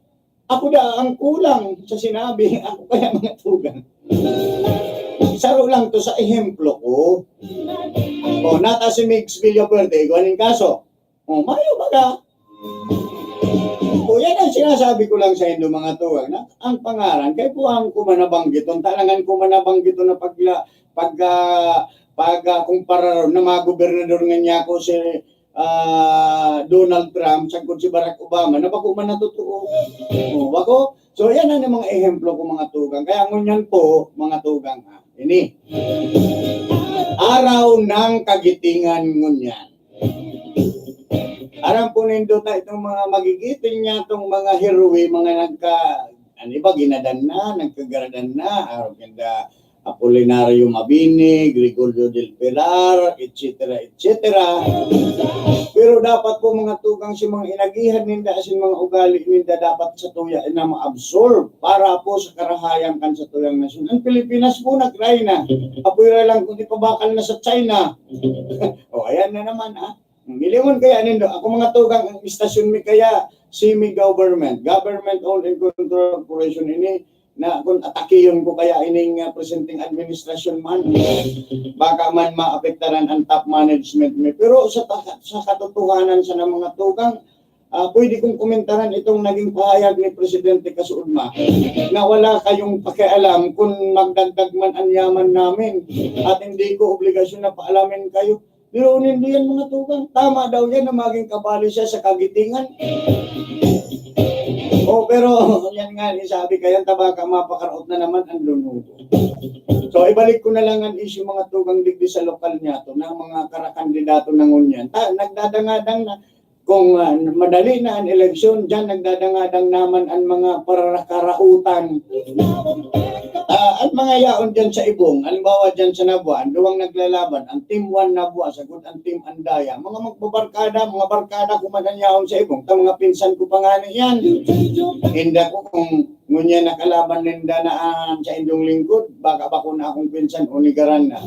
"Ako da ang kulang sa sinabi, ako kaya mga tugang." Saro lang to sa ehemplo ko. O, nata si Migs Villaverde, igwa nin kaso. O, mayo baga. O, yan ang sinasabi ko lang sa indo, mga tugang, na ang pangaran, kay buang ko man nabanggiton, talangan ko man nabanggiton na pagla-, pag, ah, pag, ah, kumpara na mga gobernador nga niya ako si, ah, Donald Trump, sagkod si Barack Obama, na bako man na totoo. Oh, bako? So, yan ang mga ehemplo ko, mga tugang. Kaya ngunyan po, mga tugang, ha, ini. Araw ng kagitingan ngunyan. Aram po nindo ta itong mga magigiting niya, itong mga heroe, mga nagka-, ang iba ginadan na, nagkagaradan na, araw kanda Apolinario Mabini, Gregorio del Pilar, et cetera, et cetera. Pero dapat po, mga tugang, si mga inagihan ninda, asin mga ugali ninda, dapat sa tuya na ma-absorb para po sa karahayan kan sa tuyang nasyon. Ang Pilipinas po, nagray na. Apoy ra lang kung ipabakal na sa China. O, ayan na naman, ha? Milingon kaya nindo, ako, mga tugang, ang istasyon mi kaya semi-government, government-owned and controlled corporation ini, na kung atakiyon ko kaya ining, ah, presenteng administrasyon man, baka man maapektaran ang top management mi. Pero sa ta-, sa katotohanan sana, mga tugang, ah, pwede kong komentaran itong naging pahayag ni Presidente Kasuudma na wala kayong pakialam kung magdagdag man ang yaman namin at hindi ko obligasyon na paalamin kayo. Pero nindo yan, mga tugang, tama daw yan na maging kabali siya sa kagitingan. Oh, pero yan nga, ni sabi kayo, tabaka mapakaraot na naman ang lunugo. So, ibalik ko na lang ang issue, mga tugang, digdi sa lokal niya to, na mga karakandidato na ngunyan. Ta, nagdadangadang na, kung, ah, madali na ang eleksyon, dyan nagdadangadang naman ang mga pararakarautan. Ah, ang mga yaon dyan sa Ibong, halimbawa dyan sa Nabua, ang duwang naglalaban, ang Team One Nabua, sagkod ang Team Andaya, mga magbabarkada, mga barkada ko man ang yaon sa Ibong, ta mga pinsan ko pa nga yan. Hindi ko kung ngunyan nakalaban ninda na, ah, sa inyong lingkod, baka bako na akong pinsan o nigaran na.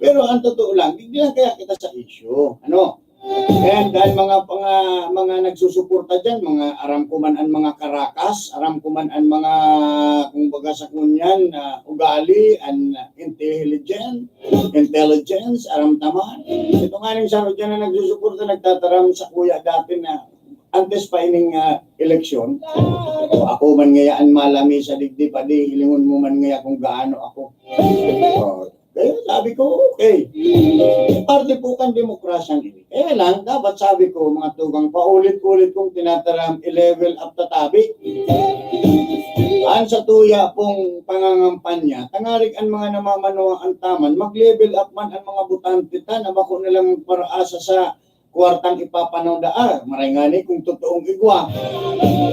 Pero ang totoo lang, di lang kaya kita sa issue. Ano? And ang mga, mga, mga nagsusuporta dyan, mga aram ko man ang mga karakas, aram ko man ang mga, kumbaga sa ngunyan, na ugali, ang intelligent, intelligence, aram ta man. Ito nga ning saro dyan na nagsusuporta, nagtataram sa kuya dati na antes pa ining, ah, eleksyon, o ako man ngaya ang malami sa digdi pa, di hilingon mo man ngaya kung gaano ako. O, kaya sabi ko, okay. Parte po kan demokrasya ini. Kaya lang, dapat sabi ko, mga tugang, paulit-ulit kong tinataram, i-level up ta tabi. Ang sa tuya pong pangangampanya, tangarig ang mga namamanuang taman, mag-level up man ang mga botante ta na bako nilang paraasa sa kwartang ipapanaw da, ah, maray ngani kung totoong igwa.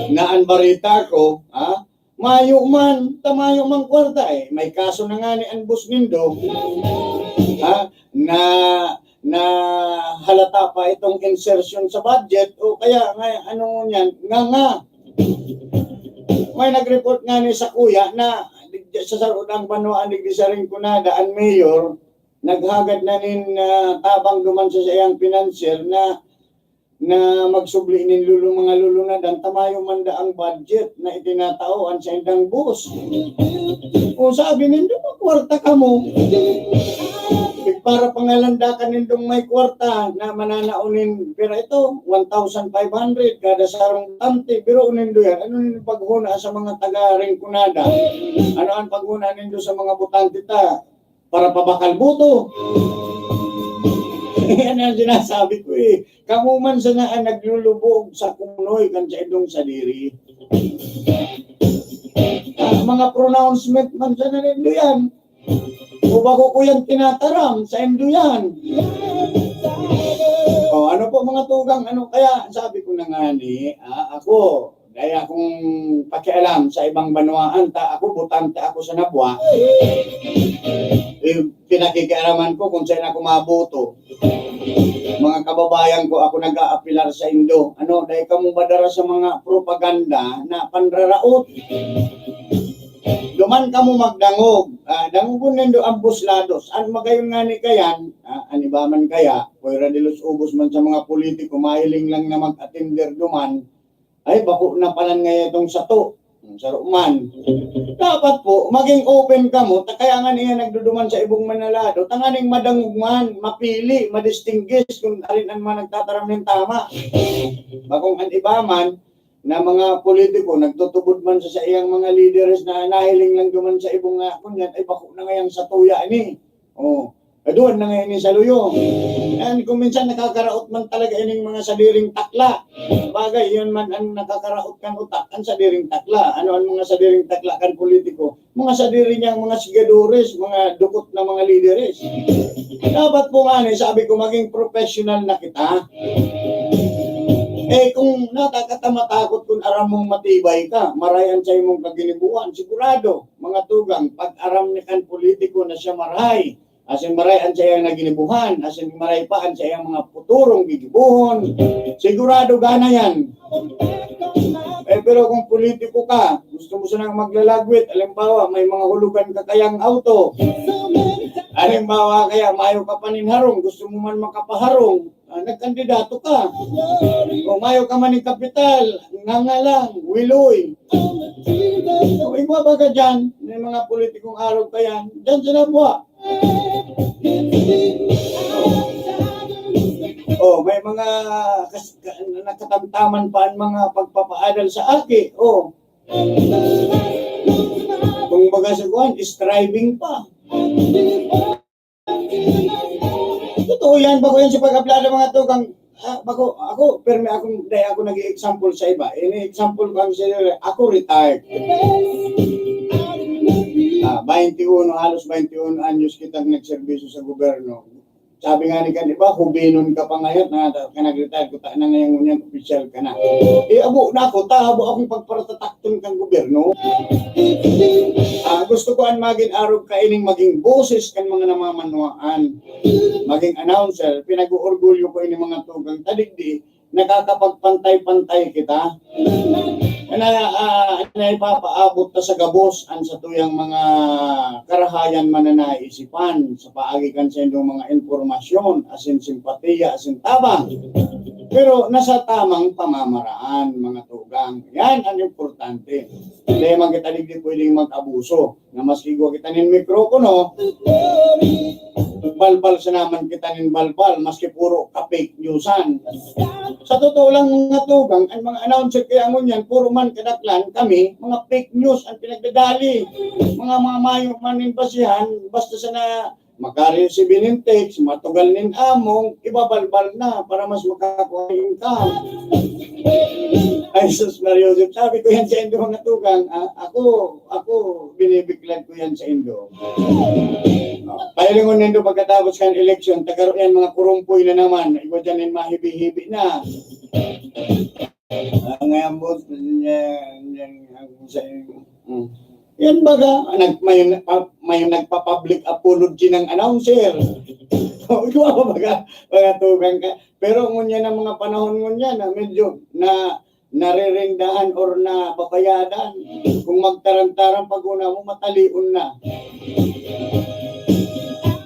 Na ang barita ko, ha, mayo man, ta mayo man kwarta, eh. May kaso na ngani ang boss nindo, ha, na, na halata pa itong insertion sa budget, o kaya nga, ano yan, nga nga. May nag-report ngani sa kuya na sa sarudang banwaan digdi sa Rinconada, ang mayor, naghagad na nin, ah, tabang duman sa saiyang financier na, na magsubli nin lulu-, mga lulunadan, ta mayo man da ang budget na itinatao an saindang boss. O sabi nindo, "Magkwarta kamo." Para pangalandakan nindong may kwarta na mananaon nin pira ito, one thousand five hundred kada sarong tante. Pero nindo yan, ano nindo paghuna sa mga taga Rinconada? Ano ang paghuna nindo sa mga botante ta? Para pabakal boto. Yan ang sinasabi ko eh. Kamo man sana ang naglulubog sa kumunoy kan sa indong sadiri. Ah, mga pronouncement man sana nindo yan. O bako ko yan tinataram, sa indo yan. O ano po, mga tugang, ano kaya? Sabi ko na nga ni, ah, ako, dai akong pakialam sa ibang banwaan, ta ako, botante ako sa Nabua. Eh, pinakikialaman ko kung saan ako maboto. Mga kababayan ko, ako nag-aapilar sa indo. Ano, dai kamo madara sa mga propaganda na panraraot. Duman kamo magdangog. Ah, dangogon nindo ang buslados. An magayon ngani kayan, ah, an iba man kaya, fuera de los ubos man sa mga politiko, mahiling lang na mag-atender duman, ay, bako na palan ngaya itong sato. Saro man. Dapat po, maging open kamo, ta kaya nga niya nagduduman sa ibong manalado, tanganing madangog man, mapili, madistinguish kung alin ang mga nagtataram nin tama. Bakong an iba man, na mga politiko, nagtutubod man sa saiyang mga leaders na nahiling lang duman sa ibong nga, kunyan, ay, bako na ngayang satuya ini. Oh. Kaduan na nga ini sa luyo. And kung minsan nakakaraot man talaga ining mga sadiring takla. Bagay, yun man ang nakakaraot kan utak, ang sadiring takla. Ano ang mga sadiring takla kan politiko? Mga sadiri niyang mga sigadores, mga dukot na mga lideres. Dapat po nga ni, sabi ko, maging professional na kita. Eh, kung nakakatamatakot kung aram mong matibay ka, maray an saimong kaginibuhan, sigurado, mga tugang, pag aram ni kan politiko na siya maray, asin maray an saiyang naginibuhan, asin maray pa an saiyang mga puturong gigibuhon, sigurado gana yan. Eh, pero kung politiko ka, gusto mo sanang maglalagwit, halimbawa, may mga hulugan ka kayang auto. Halimbawa, kaya mayo ka pa nin harong, gusto mo man makapaharong, ah, nagkandidato ka. O mayo ka man nin kapital, ngangalang, wiloy. Kung igwa ba ka dyan, may mga politikong arog ka yan, dyan sa nabwa. Oh, may mga kas-, ka-, nakatamtaman pa ang mga pagpapaadal sa aki. Oh. Kung baga sa kuwan, striving pa. Totoo yan, bako yan sa pag-apply ng mga tugang. Ah, bako, ako, pero may akong, dahil ako nag-example sa iba. Ini-example ko ang sarili, ako retired. Ah, twenty-one, halos twenty-one anyos kitang nagserbisyo sa gobyerno. Sabi nga ni kan iba, "Hubinon ka pa ngayon, na, ka nag-retire, kuta na ngayon ngunyan, opisyal ka na." Eh, abo na ako, ta, abo akong pagparatatakton kan gobyerno. Ah, gusto ko an magin arog kaining maging boses kan mga namamanwaan. Maging announcer, pinag-oorgulyo ko ini mga tugang tadigdi, nakakapagpantay-pantay kita. Na, ah, na ipapaabot ta sa gabos an satuyang mga karahayan mananaisipan sa paagi kan saindong mga impormasyon, asin simpatiya, asin tabang. Pero nasa tamang pamamaraan, mga tugang. Yan ang importante. Hindi man kita digdi pwedeng mag-abuso. Na maski igwa kita nin mikropono, balbal sa naman kita nin balbal, maski puro ka-fake newsan. Sa totoo lang, mga tugang, ang mga announcer kaya ngunyan, puro man kadaklan kami, mga fake news ang pinagdadali. Mga, mga mayo man nin basihan, basta sana makari si Binintix, matugal nin among, ibabalbal na para mas makakuha ng income. Ay, sus, Mario Joseph, sabi ko yan sa indo mga tugang, ah, ako, ako, binibiklag ko yan sa indo. Oh, pahilingon nindo pagkatapos kan eleksyon, tagaro yan, mga kurumpoy na naman, iba dyan yung mahibi-hibi na. Ah, ngayon, boss, yan, yan, yan, sa, mm. Yan baga, nag-, may, pa-, may nagpa-public apology ng announcer. O, ikaw ba baga, mga tugang ka? Pero ngunyan ang mga panahon ngunyan na medyo na, naririndahan or nababayadan. Kung magtarantaran pag una mo, matalion na.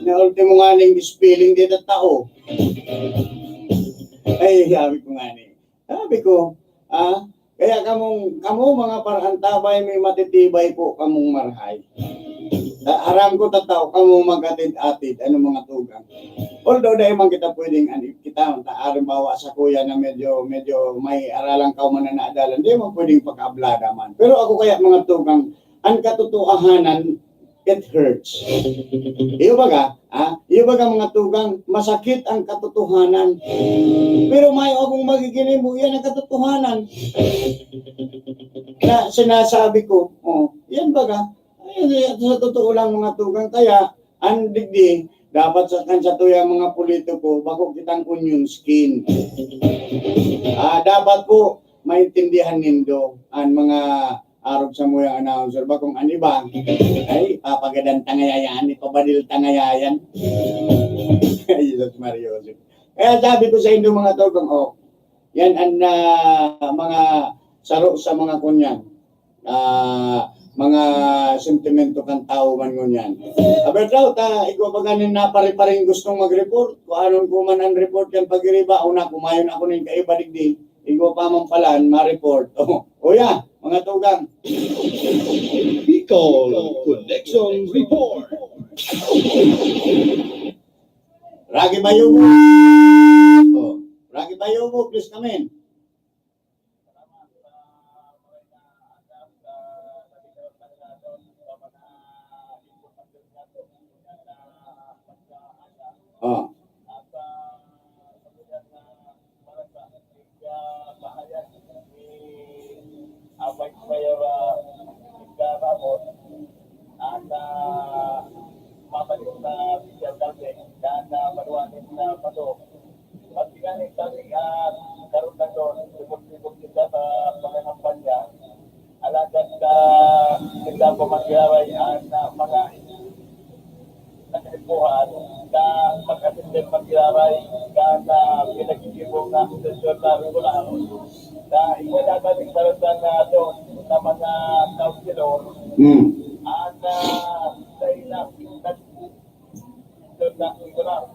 Na ultimo nga ning spelling, di na tao. Ay, sabi ko nga ni. Sabi ko, ah, kaya kamong, kamo mga par-, antabay, may matitibay po kamong marhay. Ah, aram ko tataw, kamo magkatid-atid, ano mga tugang. Although, dahil man kita pwedeng, ano, kita, ta-, halimbawa sa kuya na medyo, medyo may aralang kaw man na naadalan, di man pwedeng pag-ablada man. Pero ako kaya mga tugang, ang katotohanan, it hurts. Iyo baga, ah, iyo baga mga tugang, masakit ang katotohanan. Pero may akong magiging mo, yan ang katotohanan. Na sinasabi ko, oh, yan baga, ay, sa totoo lang mga tugang, kaya, ang digdi, dapat sa kan satuyang mga politiko, bako kitang onion skin. Ah, dapat po, maintindihan nindo, ang mga arog sa muyang announcer, bakong an iba, ay, papagadan ta ngaya yan, ipabadil ta ngaya yan. Ay, Jesus Maria Joseph. Kaya sabi ko sa indo, mga tugang, oh, yan ang, ah, mga saro sa mga kunyan, ah, mga sentimento kan tawo man ngunyan. Aber daw, ta, igwa ba ganin na pare-pareng gustong mag-report? Kung anon ko man ang report kan pagiriba, una, kumayon ako nin kaiba digdi. Igwa pa man pala an ma-report. O, o ya, mga tugang. Bicol Connection Report. Ragi Bayobo. O, Ragi Bayobo, please come in. Sa pamagyaray an, ah, mga nakalipuhan na mag-atender magyaray kan, ah, pinagigibong na sesyon na regular na iwalatan ng karatan na doon sa mga councilor. Hmm. At, ah, sa ilang sesyon na regular.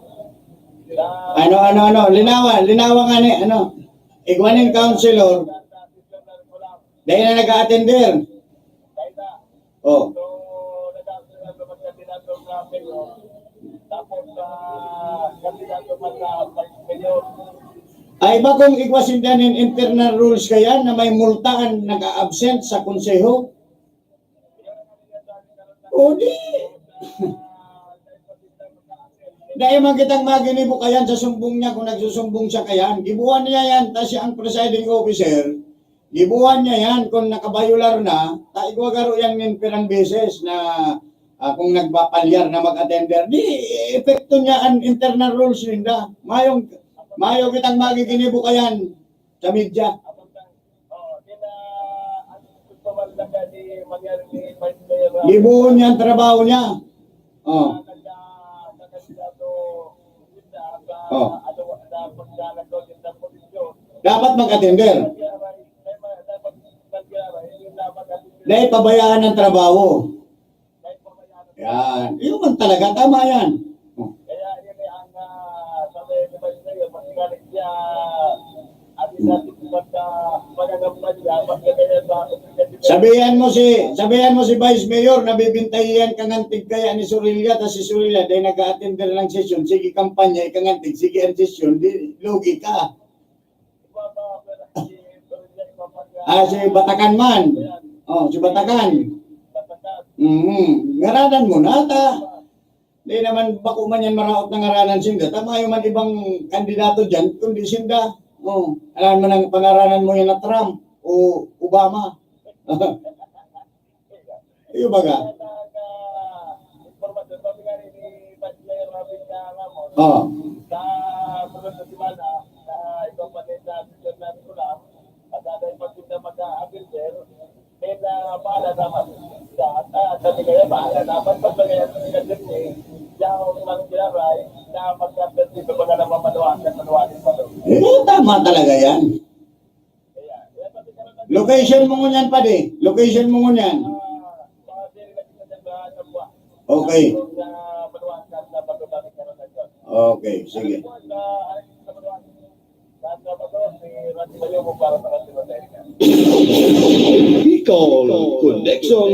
Na Ano, ano, ano? Linawa, linawa nga ni, ano? Igwa nin councilor. Dahil na nag-a-attender. Oh. Ay, bakong igwa sinda nin internal rules kaya na may multa an nag-a-absent sa konseho? O di. Dai man kitang maginibo kayan sa sumbong niya kung nagsusumbong siya kayan. Gibuhan niya yan, ta siya ang presiding officer. Gibuhan niya yan kung nakabayular na, ta igwa garo yan nin pirang beses na, ah, kung nagpapalyar na mag-attender. Di, epekto niya an internal rules ninda. Mayong, mayo kitang magiginibo kayan sa media. Gibuhon niya ang trabaho niya. Oh. Oh. Dapat mag-attender. Dahil pabayaan ang trabaho. Yan. Yun man talaga. Tama yan. Oh. Kaya yun eh, ang, ah, sabi ni Vice Mayor, mas galing siya, at inatin pagka manangampanya, mas galing sa Sabihan mo si, sabihan mo si Vice Mayor, nabibintayan ka ngantig kaya ni Sorilla, tas si Sorilla, dahil nag-a-attender ng session, sige kampanya, ikangantig, sige ang session, di, lugi ka. Ah, si Batakan man. Oh, si Batakan. Mm, ngaranan mo na, ta. Di naman, bako man yan maraot na ngaranan sinda. Ta, mayo man ibang kandidato dyan, kundi sinda. Oh, alam mo nang pangaranan mo yan na Trump o Obama. Iyo baga? Oh. Eh, tama talaga yan. Location mo ngunyan, padi. Location mo ngunyan. Okay. Okay, sige. Bicol Connection.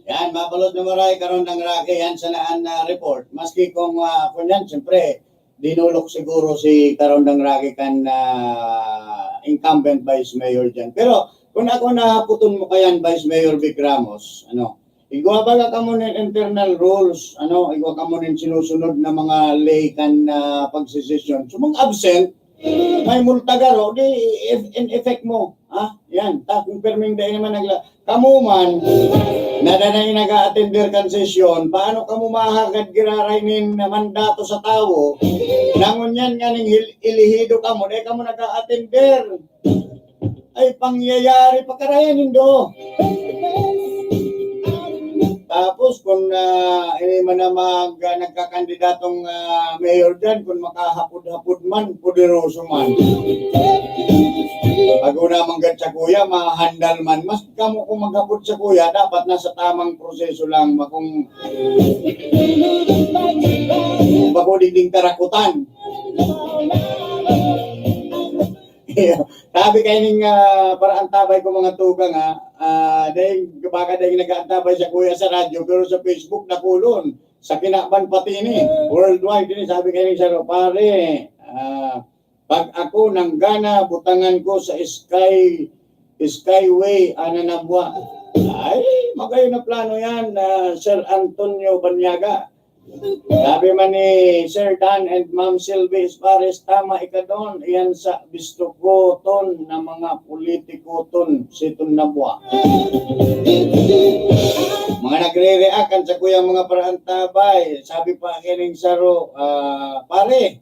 Yan, mabalot na maray, Karondang Rocky, yan sa naan na report. Maski kung, ah, kung yan, siyempre, dinulok siguro si Karondang Rocky kan, ah, incumbent Vice Mayor dyan. Pero kung ako nahaputon mo kayan, Vice Mayor Vic Ramos, ano, igwa baga kamo nin internal rules, ano, igwa kamo nin sinusunod na mga ley kan, ah, pagsesesyon. So, mag-absent, may multa garo, di if-, in effect mo. Ha? Yan. Ta, kung pirming dai naman nagla-, kamo man, na danay nag-a-attender kan sesyon, paano kamo mahagad giraray nin mandato sa tawo? Na ngunyan nga ning hil-, elehido kamo, dai kamo nag-a-attender. Ay, pangyayari pa karaya nindo. Tapos, kung, ah, ini man na mag-, ah, nagkakandidatong, ah, mayor dyan, kung makahapod-hapod man, poderoso man. Pag una manggad sa kuya, mahandal man. Mas kamo kung maghapod sa kuya, dapat nasa tamang proseso lang. Bakong, bako digding karakutan. Sabi kay ning, ah, paraan tabay ko mga tugang, ha, ah, dahil baka dahil nag-aantabay sa kuya sa radyo, pero sa Facebook, nakulon. Sa kinaban pati ini, worldwide ini, sabi kay ning saro, "Pare, ah, pag ako nanggana, butangan ko sa Sky, Skyway, ana na buwa." Ay, magayon na plano yan, ah, Sir Antonio Banyaga. Sabi man ni Sir Dan and Ma'am Sylvie Espares, "Tama ika doon, iyan sa bisto ko ton na mga politiko ton, siton na buwa." Mga nagre-react kan sa kuyang mga paraantabay, sabi pa kining saro, ah, "Pare,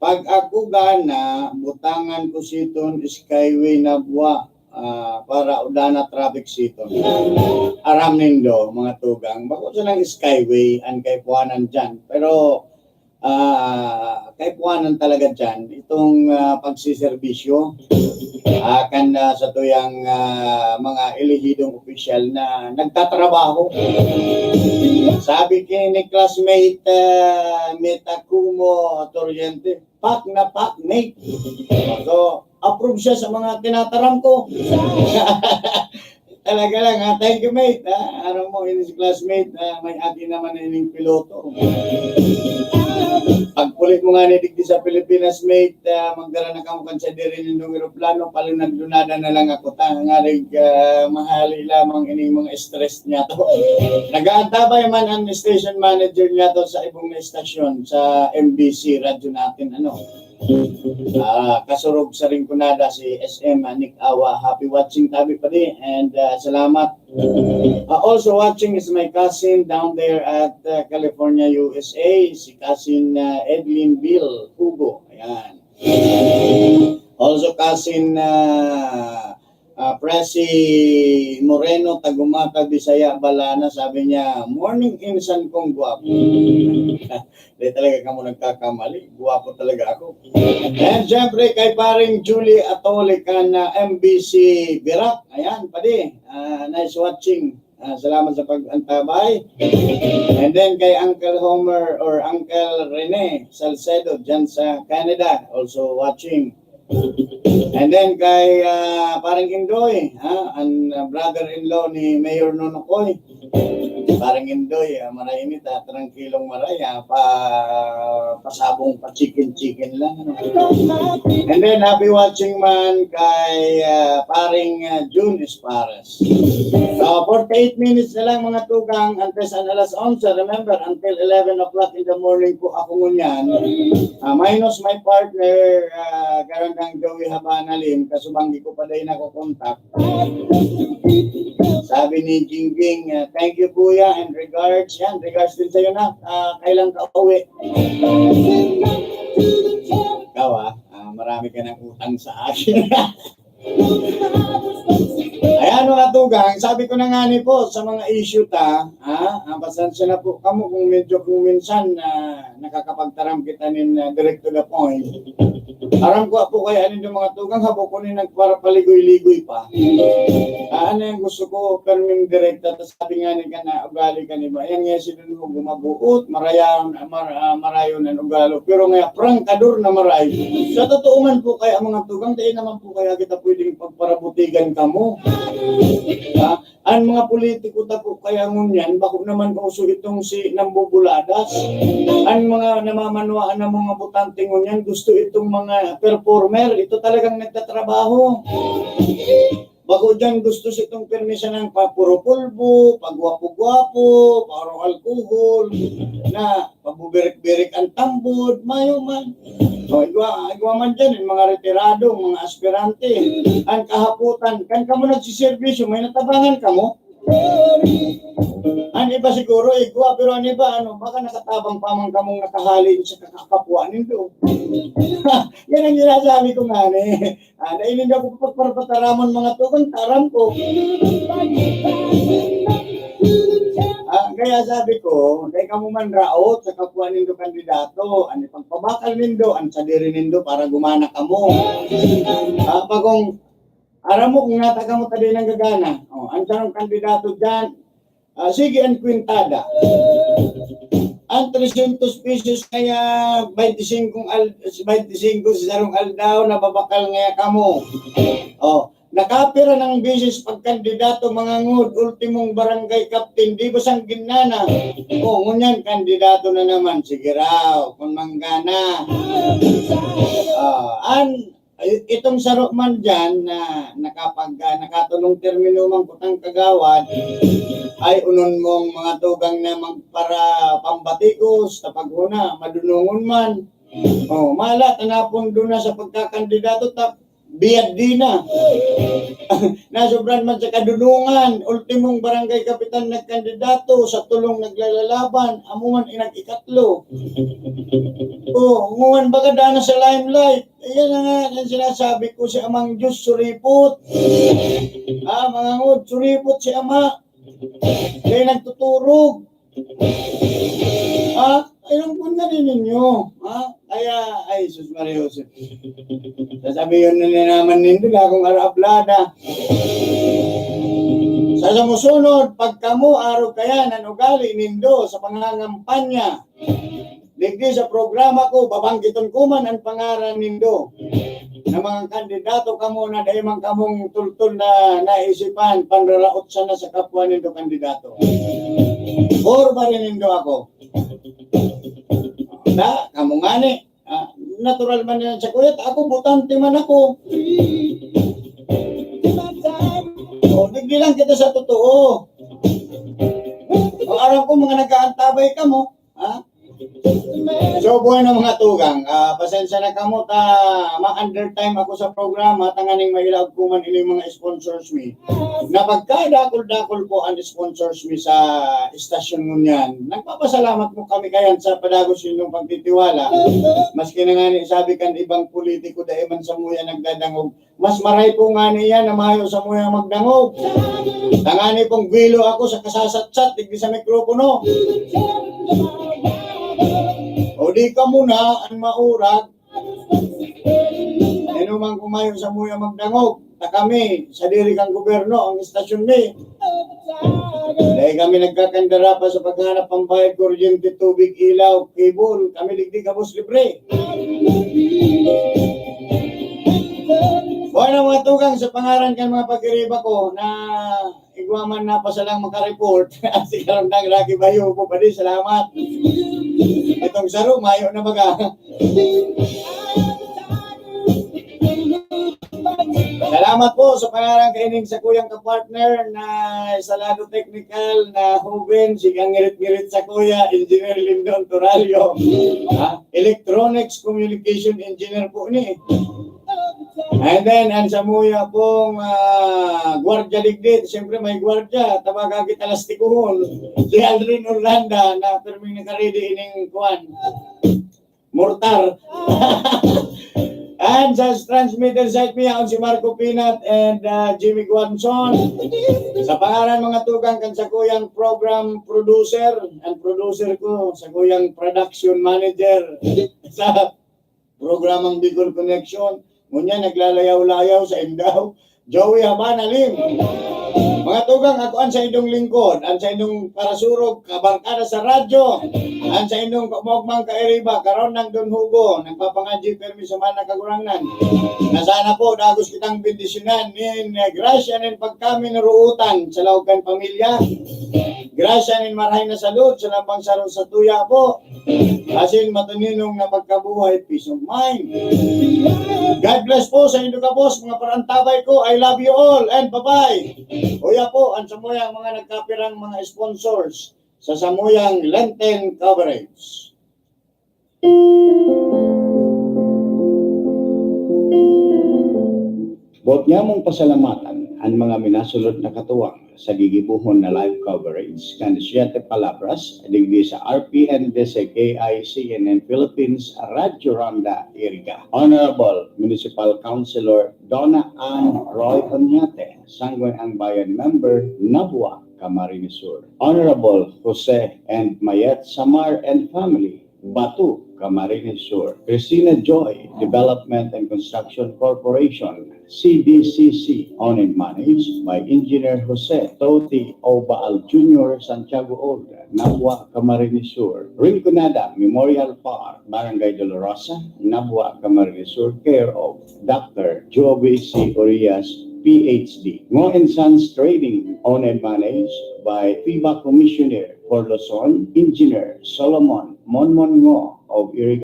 pag ako gana, butangan ko siton Skyway na buwa." ah, para Udana traffic season. Aram nindo, mga tugang, bako sanang skyway an kaipuhanan diyan. Pero, ah, kaipuhanan talaga diyan itong, ah, pagseserbisyo, ah, kan, ah, satuyang, ah, mga elehidong opisyal na nagtatrabaho. Sabi ki ni classmate, ah, Metakumo Toriente, "Pak na pak, mate." So, approve siya sa mga tinataram ko. Talaga lang, ha? Thank you, mate, ha? Aram mo, ini si classmate, ha? May agi naman na ining piloto. Pagpulit mo nga ni digdi sa Pilipinas, mate, ah, magdara na kamo kan sadiri nindong eroplano, palunad-lunada na lang ako, ta, ngarig, ah, mahali lamang ining mga stress niya to. Nag-aantabay man ang station manager niya to sa ibong na estasyon, sa M B C Radyo Natin, ano. Ah, kasurog sa Rinconada, si S M Nick Awa. Happy watching tabi, padi, and, ah, salamat. Ah, also watching is my cousin down there at, ah, California, U S A, si cousin, ah, Edlin Bill Hugo. Ayan. Also cousin, ah, ah, Presi Moreno, Tagumata, Bisaya, Balana, sabi niya, "Morning, insan kong guwapo." Di talaga kamo nagkakamali. Guwapo talaga ako. And syempre, kay paring Julie Atole kan, ah, M B C Virac. Ayan, padi. Ah, nice watching. Ah, salamat sa pag-antabay. And then kay Uncle Homer or Uncle Rene Salcedo dyan sa Canada, also watching. And then kay, ah, parang Indoy, ha? Ang, ah, brother-in-law ni Mayor Nonokoy. Parang Indoy, ah, maray ini ta, trangkilong maray, ah, pa, pasabong pa chicken-chicken lang, ano? And then, happy watching man kay, ah, paring, ah, June Espares. So, forty-eight minutes na lang, mga tugang, antes ang alas onse. Remember, until eleven o'clock in the morning po ako ngunyan. Ah, minus my partner, ah, karandang Joey Habana Lim, kasubanggi ko pa dahil nakokontak. Sabi ni Jingjing, ah, "Thank you, kuya, and regards." Yan, regards din sa'yo na. Ah, kailan ka uwi? Ikaw, ah, ah, marami ka ng utang sa akin. Ayan, mga tugang, sabi ko na nga ni po sa mga issue ta, ha? Ah, pasensya na po kamo kung medyo kung minsan, ah, nakakapagtaram kita nin, ah, direct to the point. Aram ko po kaya nindo mga tugang, habo ko ni nagparapaligoy-ligoy pa. Ah, ano yung gusto ko, perming direkta, tas sabi nga ni ka na ugali kan iba. Yan nga si Don Hugo, mabuot, marayaon, mar-, ah, marayon ang ugali. Pero nga, prangkador na maray. Sa totoo man po kaya, mga tugang, dahil naman po kaya kita pwedeng pagparabutigan kamo. Ha? An mga politiko ta po kaya ngunyan, bako naman kauso itong si nambubuladas. An mga namamanwaan na mga botante ngunyan, gusto itong mga performer. Ito talagang nagtatrabaho. Bako diyan gusto sa itong permi siya ng papuro-pulbo, pagwapo-gwapo, paro-alkohol, na pabubirik-birik ang tambod, mayo man. O, igwa, igwa man dyan, yung mga retirado, mga aspirante. Ang kahaputan, kan kamo nagsiservisyo, may natabangan kamo? Ang iba siguro, igwa, pero ang iba, ano, baka nakatabang pa man kamong nakahali sa kakakapwa nindo. Yan ang sinasabi ko nga, eh. Ah, dai nindo ako pagparapataramon, mga tugang, taram ko. Ah, kaya sabi ko, dai kamo manraot sa kapwa nindo kandidato. Ano pagpabakal nindo, ang sadiri nindo para gumana kamo. Ah, pagong, aram mo kung nata kamo ta dai nanggagana. Oh, ang sarong kandidato dyan, ah, sige, ang kwintada. Ang trescientos pesos kaya twenty-five al-, twenty-five sa sarong aldaw, nababakal ngaya kamo. Oh, nakapira ng beses pagkandidato, mga ngod, ultimong barangay captain, di ba sang ginana? Oh, ngunyan, kandidato na naman. Sige raw, kung manggana. Ah, an, ay, itong saro man dyan na nakapag-, ah, nakatulong termino man kutang kagawad, ay unon mong mga tugang na magpara-, pambatikos, sa paghuna, madunongon man. Oh, mala, tanapondo na sa pagkakandidato, tap-, Biyad di na. Nasobran man sa kadunungan, ultimong barangay kapitan nagkandidato, sa tulong naglalalaban, amo man inag-ikatlo. Oh, ngunyan baga dana sa limelight. Ayan na nga ang sinasabi ko, si Amang Diyos suripot. Ah, mga ngod, suripot si Ama. Kaya nagtuturog. Ah, ayun po na rin ninyo. Ah, kaya, ay, sus Maria Jose. Sasabihin na ni naman nindo, akong arablada. Sa sumusunod, pag kamo, arog kaya, nan ugali nindo sa pangangampanya. Digdi sa programa ko, babanggiton ko man ang pangaran nindo. Na mga kandidato kamo na dai man kamong tultol na naisipan, panraraot sana sa kapwa nindo kandidato. Or ba rin nindo ako? Na, kamo ngani. Ah, natural man yan sa kuyat. Ako, botante man ako. O, digdi lang kita sa totoo. O, aram ko, mga nag-aantabay kamo. Ha? So, buhay na mga tugang, ah, pasensya na kamo ta ma-undertime ako sa programa tanganing mailaog ko man ining mga sponsors mi. Na pagkadakul-dakul po ang sponsors mi sa istasyon ngunyan. Nagpapasalamat po kami kayan sa padagos ninyong pagtitiwala. Maski na nga ni sabi kan ibang politiko, dai man samuya nagdadangog. Mas maray po ngani iyan na mayo samuyang magdangog. Tangani pong gwilo ako sa kasasatsat digdi sa mikropono. O di kamo na an maurag. Ino man kung mayo samuyang magdangog. Ta kami, sadiri kan gobyerno, ang istasyon mi. Dai kami nagkakandara pa sa paghanap pambayad, kuryente, tubig, ilaw, cable. Kami digdi gabos libre. Buhay na mga tugang, sa pangaran kan mga pag-iriba ko na igwa man na pa salang makareport. Si Karandang Rocky Bayo po, padi, salamat. Itong saro, mayo na baga. Salamat po sa pangaran kaining sakuyang kapartner na Salado Technical na hoben, sigang ngirit-ngirit sakuya, Engineer Lindon Toralio. Ha? Electronics Communication Engineer po ni. And then, ang samuya pong, ah, gwardiya digdi, siyempre may gwardiya, tabaga kita lastikuhon. Si Aldrin Orlanda na perming nakaredy ining kuwan. Mortar. And sa transmitter side mi, yaon si Marco Pinat and, ah, Jimmy Guanzon. Sa pangaran mga tugang kan sakuyang program producer, ang producer ko, sakuyang production manager sa programang Bicol Connection. Ngunyan, naglalayaw-layaw sa indaw. Joey Habana Lim. Mga tugang, ako an saindong lingkod, an saindong parasurog, kabarkada sa radyo, an saindong kaumogmang kairiba, Karandang Don Hugo, nagpapangadyi permi sa mana kagurangnan. Na sana po, dagos kitang bendisyonan nin, eh, grasya nin pagkaminuruotan sa laog kan pamilya. Grasya nin marahay na salud sa lambang saro sa tuya po. Asin matuninong na pagkabuhay, peace of mind. God bless po sa indo gabos, mga parantabay ko. I love you all and bye-bye. Uya po, ang samuyang mga nagkapirang mga sponsors sa samuyang Lenten coverage. Boot nyamong pasalamatan an mga minasunod na katuwang sa gigibohon na live coverage kan Siete Palabras digdi sa R P N D C K I C N N Philippines, Radyo Ronda, Iriga. Honorable Municipal Councilor Donna Ann Roy Oñate, Sangguniang Bayan Member, Nabua, Camarines Sur. Honorable Jose and Mayet Samar and family, Batu, Camarines Sur. Cristina Joy, Development and Construction Corporation, C D C C, owned and managed by Engineer Jose Toti Obaal Junior, Santiago Old, Nabua, Camarines Sur. Rinconada Memorial Park, Barangay Dolorosa, Nabua, Camarines Sur, care of Doctor Joby C. Urias, P H D. Ngo and Sons Trading, owned and managed by FIBA Commissioner for Luzon, Engineer Solomon Monmon Ngo of Iriga.